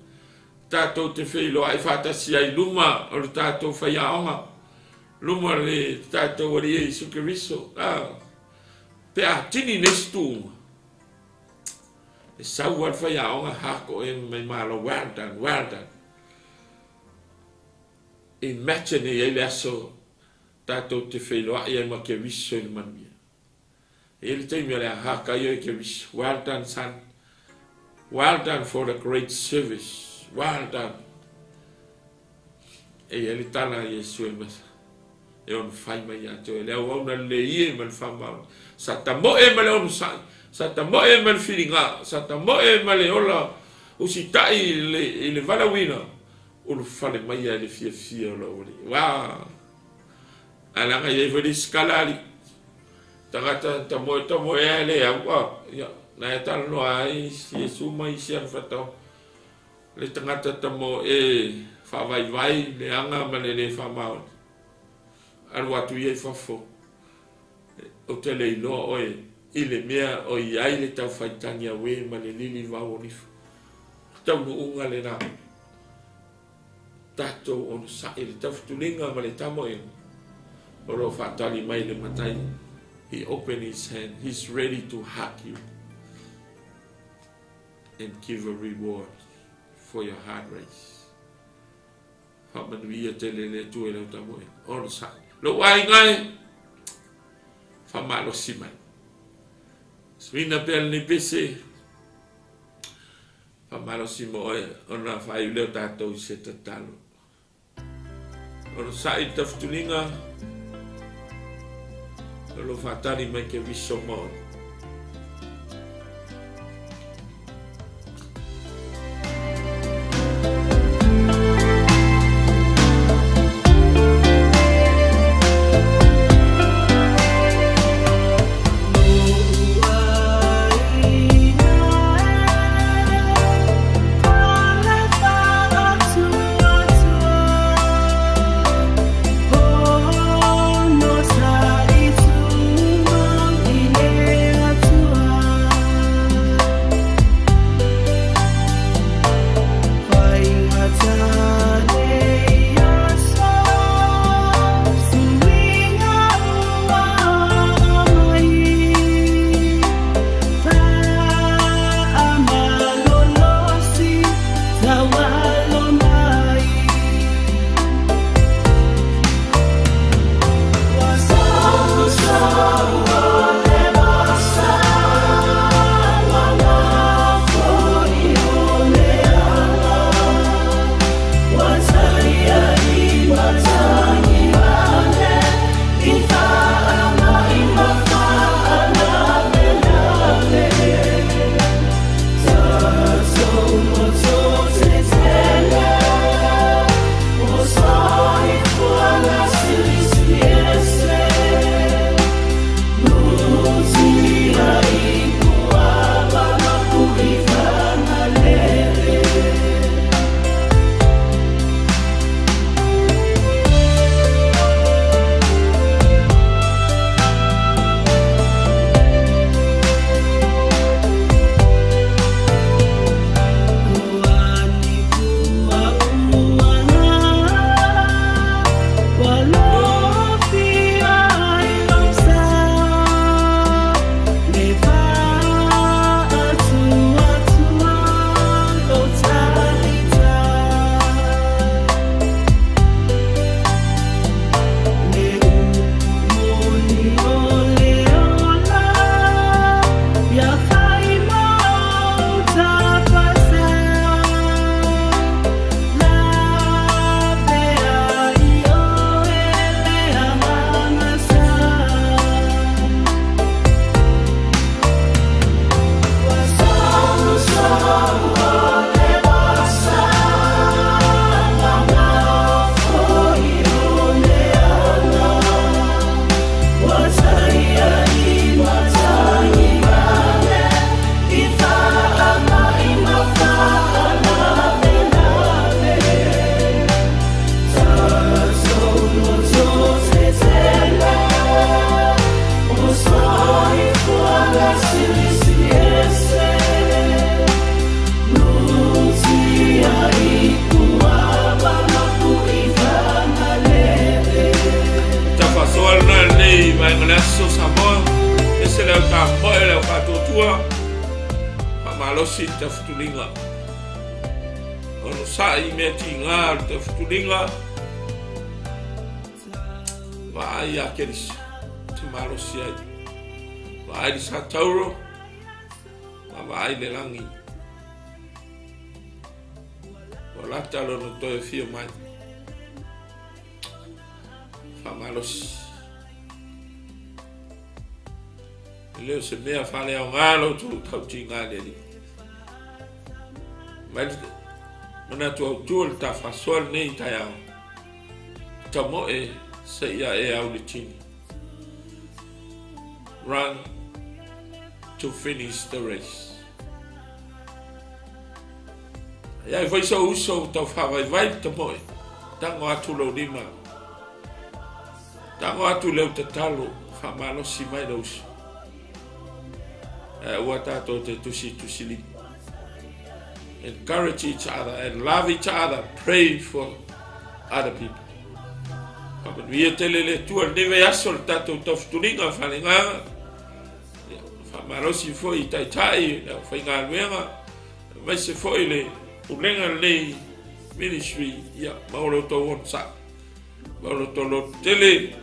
tatou te feiloai faatasi ai i luma o le tatou faiaoga, luma o le tatou Alii Iesu Keriso. A, pe a tini nei se tuuga, e sau lava le faiaoga hako e mai malo, well done, well done. Imagine e i ai le aso tatou te feiloai ai ma Keriso i le manuia. E i ai le taimi o le a haka ai oe Keriso. Well done, son. Well done for the great service. Well done. E i ai le tala a Iesu e masa. E ono fai mai ia te oe. Le auauna lelei e ma le faamaoni. Sa tamoe ma le onosai. Sa tamoe ma le filiga. Sa tamoe ma le ola usitai i le valaauina. Ulufale mai ai le fiafia o lou Alii. Uā! Ae leaga e i ai foi le isi kala alii. Tagata tamoe tamoe ae le au a. Ia, na e talanoa ai Iesu ma isi ana fatao. Le tagata tamoe faavaivai leaga ma le le faamaoni. Alu atu ia i fafo. Ou te le iloa oe i le mea o i ai le taufaitagi auē ma le lilivau o nifo. O taunuuga lena. Tatou onosai le taufutuliga ma le tamoega o lo o faatali mai le Matai. He open his hand, he's ready to hug you and give a reward for your hard race. Faamanuia tele le Atua i lau tamoega. Onosai. Lou aiga e, faamalosi mai. Suina pea lenei pese. Faamalosi mo oe ona faaiu lea o tatou i se tatalo. Onosai le tafituliga o lo faatali mai Keriso mo oe. Faamalosi le tafituliga. Onosai i mea tiga o le tafituliga. Vaai ia Keriso te malosi ai. Vaai le Satauro ma vaai le lagi. Ua lata lona toe afio mai. Faamalosi. E le o se mea faaleaoga lo outou tautiga i le Alii. Mai le manatu autu o le ta faasoa lenei taeao, tamoe seia e au le tini. Run to finish the race. Ia foi sou uso tau faavaivai le tamoe, tago atu lou lima. Tago atu leu tatalo, faamalosi mai le uso. Ae aua tatou te tusitusi lima. Encourage each other and love each other. Pray for other people. Faamanuia tele le Atua lenei vaiaso le tatou taufutuliga faaleagaga. Faamalosi foi i taitai le aufaigaluega, aemaise foi le pulega lenei ministry. Ia, maua lo outou onosai. Ma o lo loto tele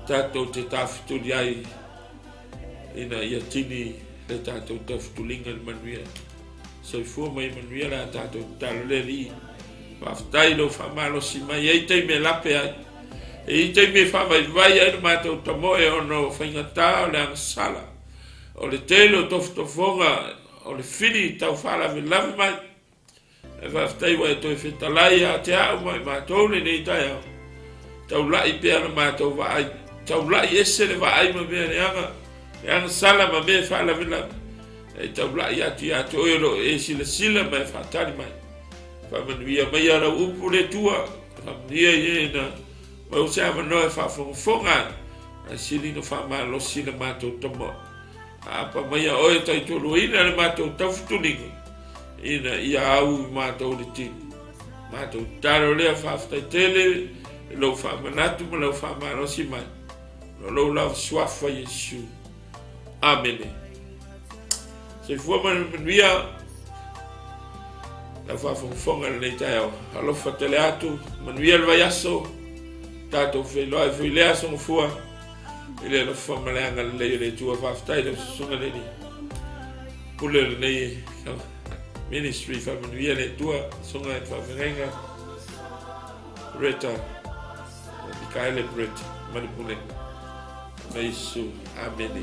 tatou te tafetuli ai ina ia tini le tatou tafetuliga i le manuia. Soifua ma ia manuia le a tatou tatalo le Alii. Faafetai i lou faamalosi mai. E i ai taimi e lape ai. E i ai taimi e faavaivai ai le matou tamoe ona o faigata o le agasala, o le tele o tofotofoga, o le fili tau faalavelave mai. Ae faafetai ua e toe fetalai ia te au ma i matou lenei taeao. Taulai pea le matou vaai, taulai ese le vaai ma mea leaga, le agasala ma mea e faalavelave. E taulai atu ia te oe o lo o e silasila ma e faatali mai. Faamanuia maia lau upu le Atua, faamanuia i e na maua se avanoa e faafogafoga ai, ae sili ona faamalosi le matou tamoe. Aapa maia oe taitoluaina le matou taufutuliga ina ia au i matou le tino. Matou tatalo lea faafetai tele i lou faamanatu ma lau faamalosi mai. O lou lava suafa Iesu. Amene. Soifua ma le manuia lau faafogafoga i lenei taeao. Alofa tele atu, manuia le vaiaso, tatou feiloai foi i lea aso Gafua. I le alofa ma le agalelei o le Atua, faafetai lau susuga le Alii Pule o lenei ministry, faamanuia le Atua, susuga i le faafeagaiga Reta Mikaele Brett ma le pulega. Ma Iesu. Amene.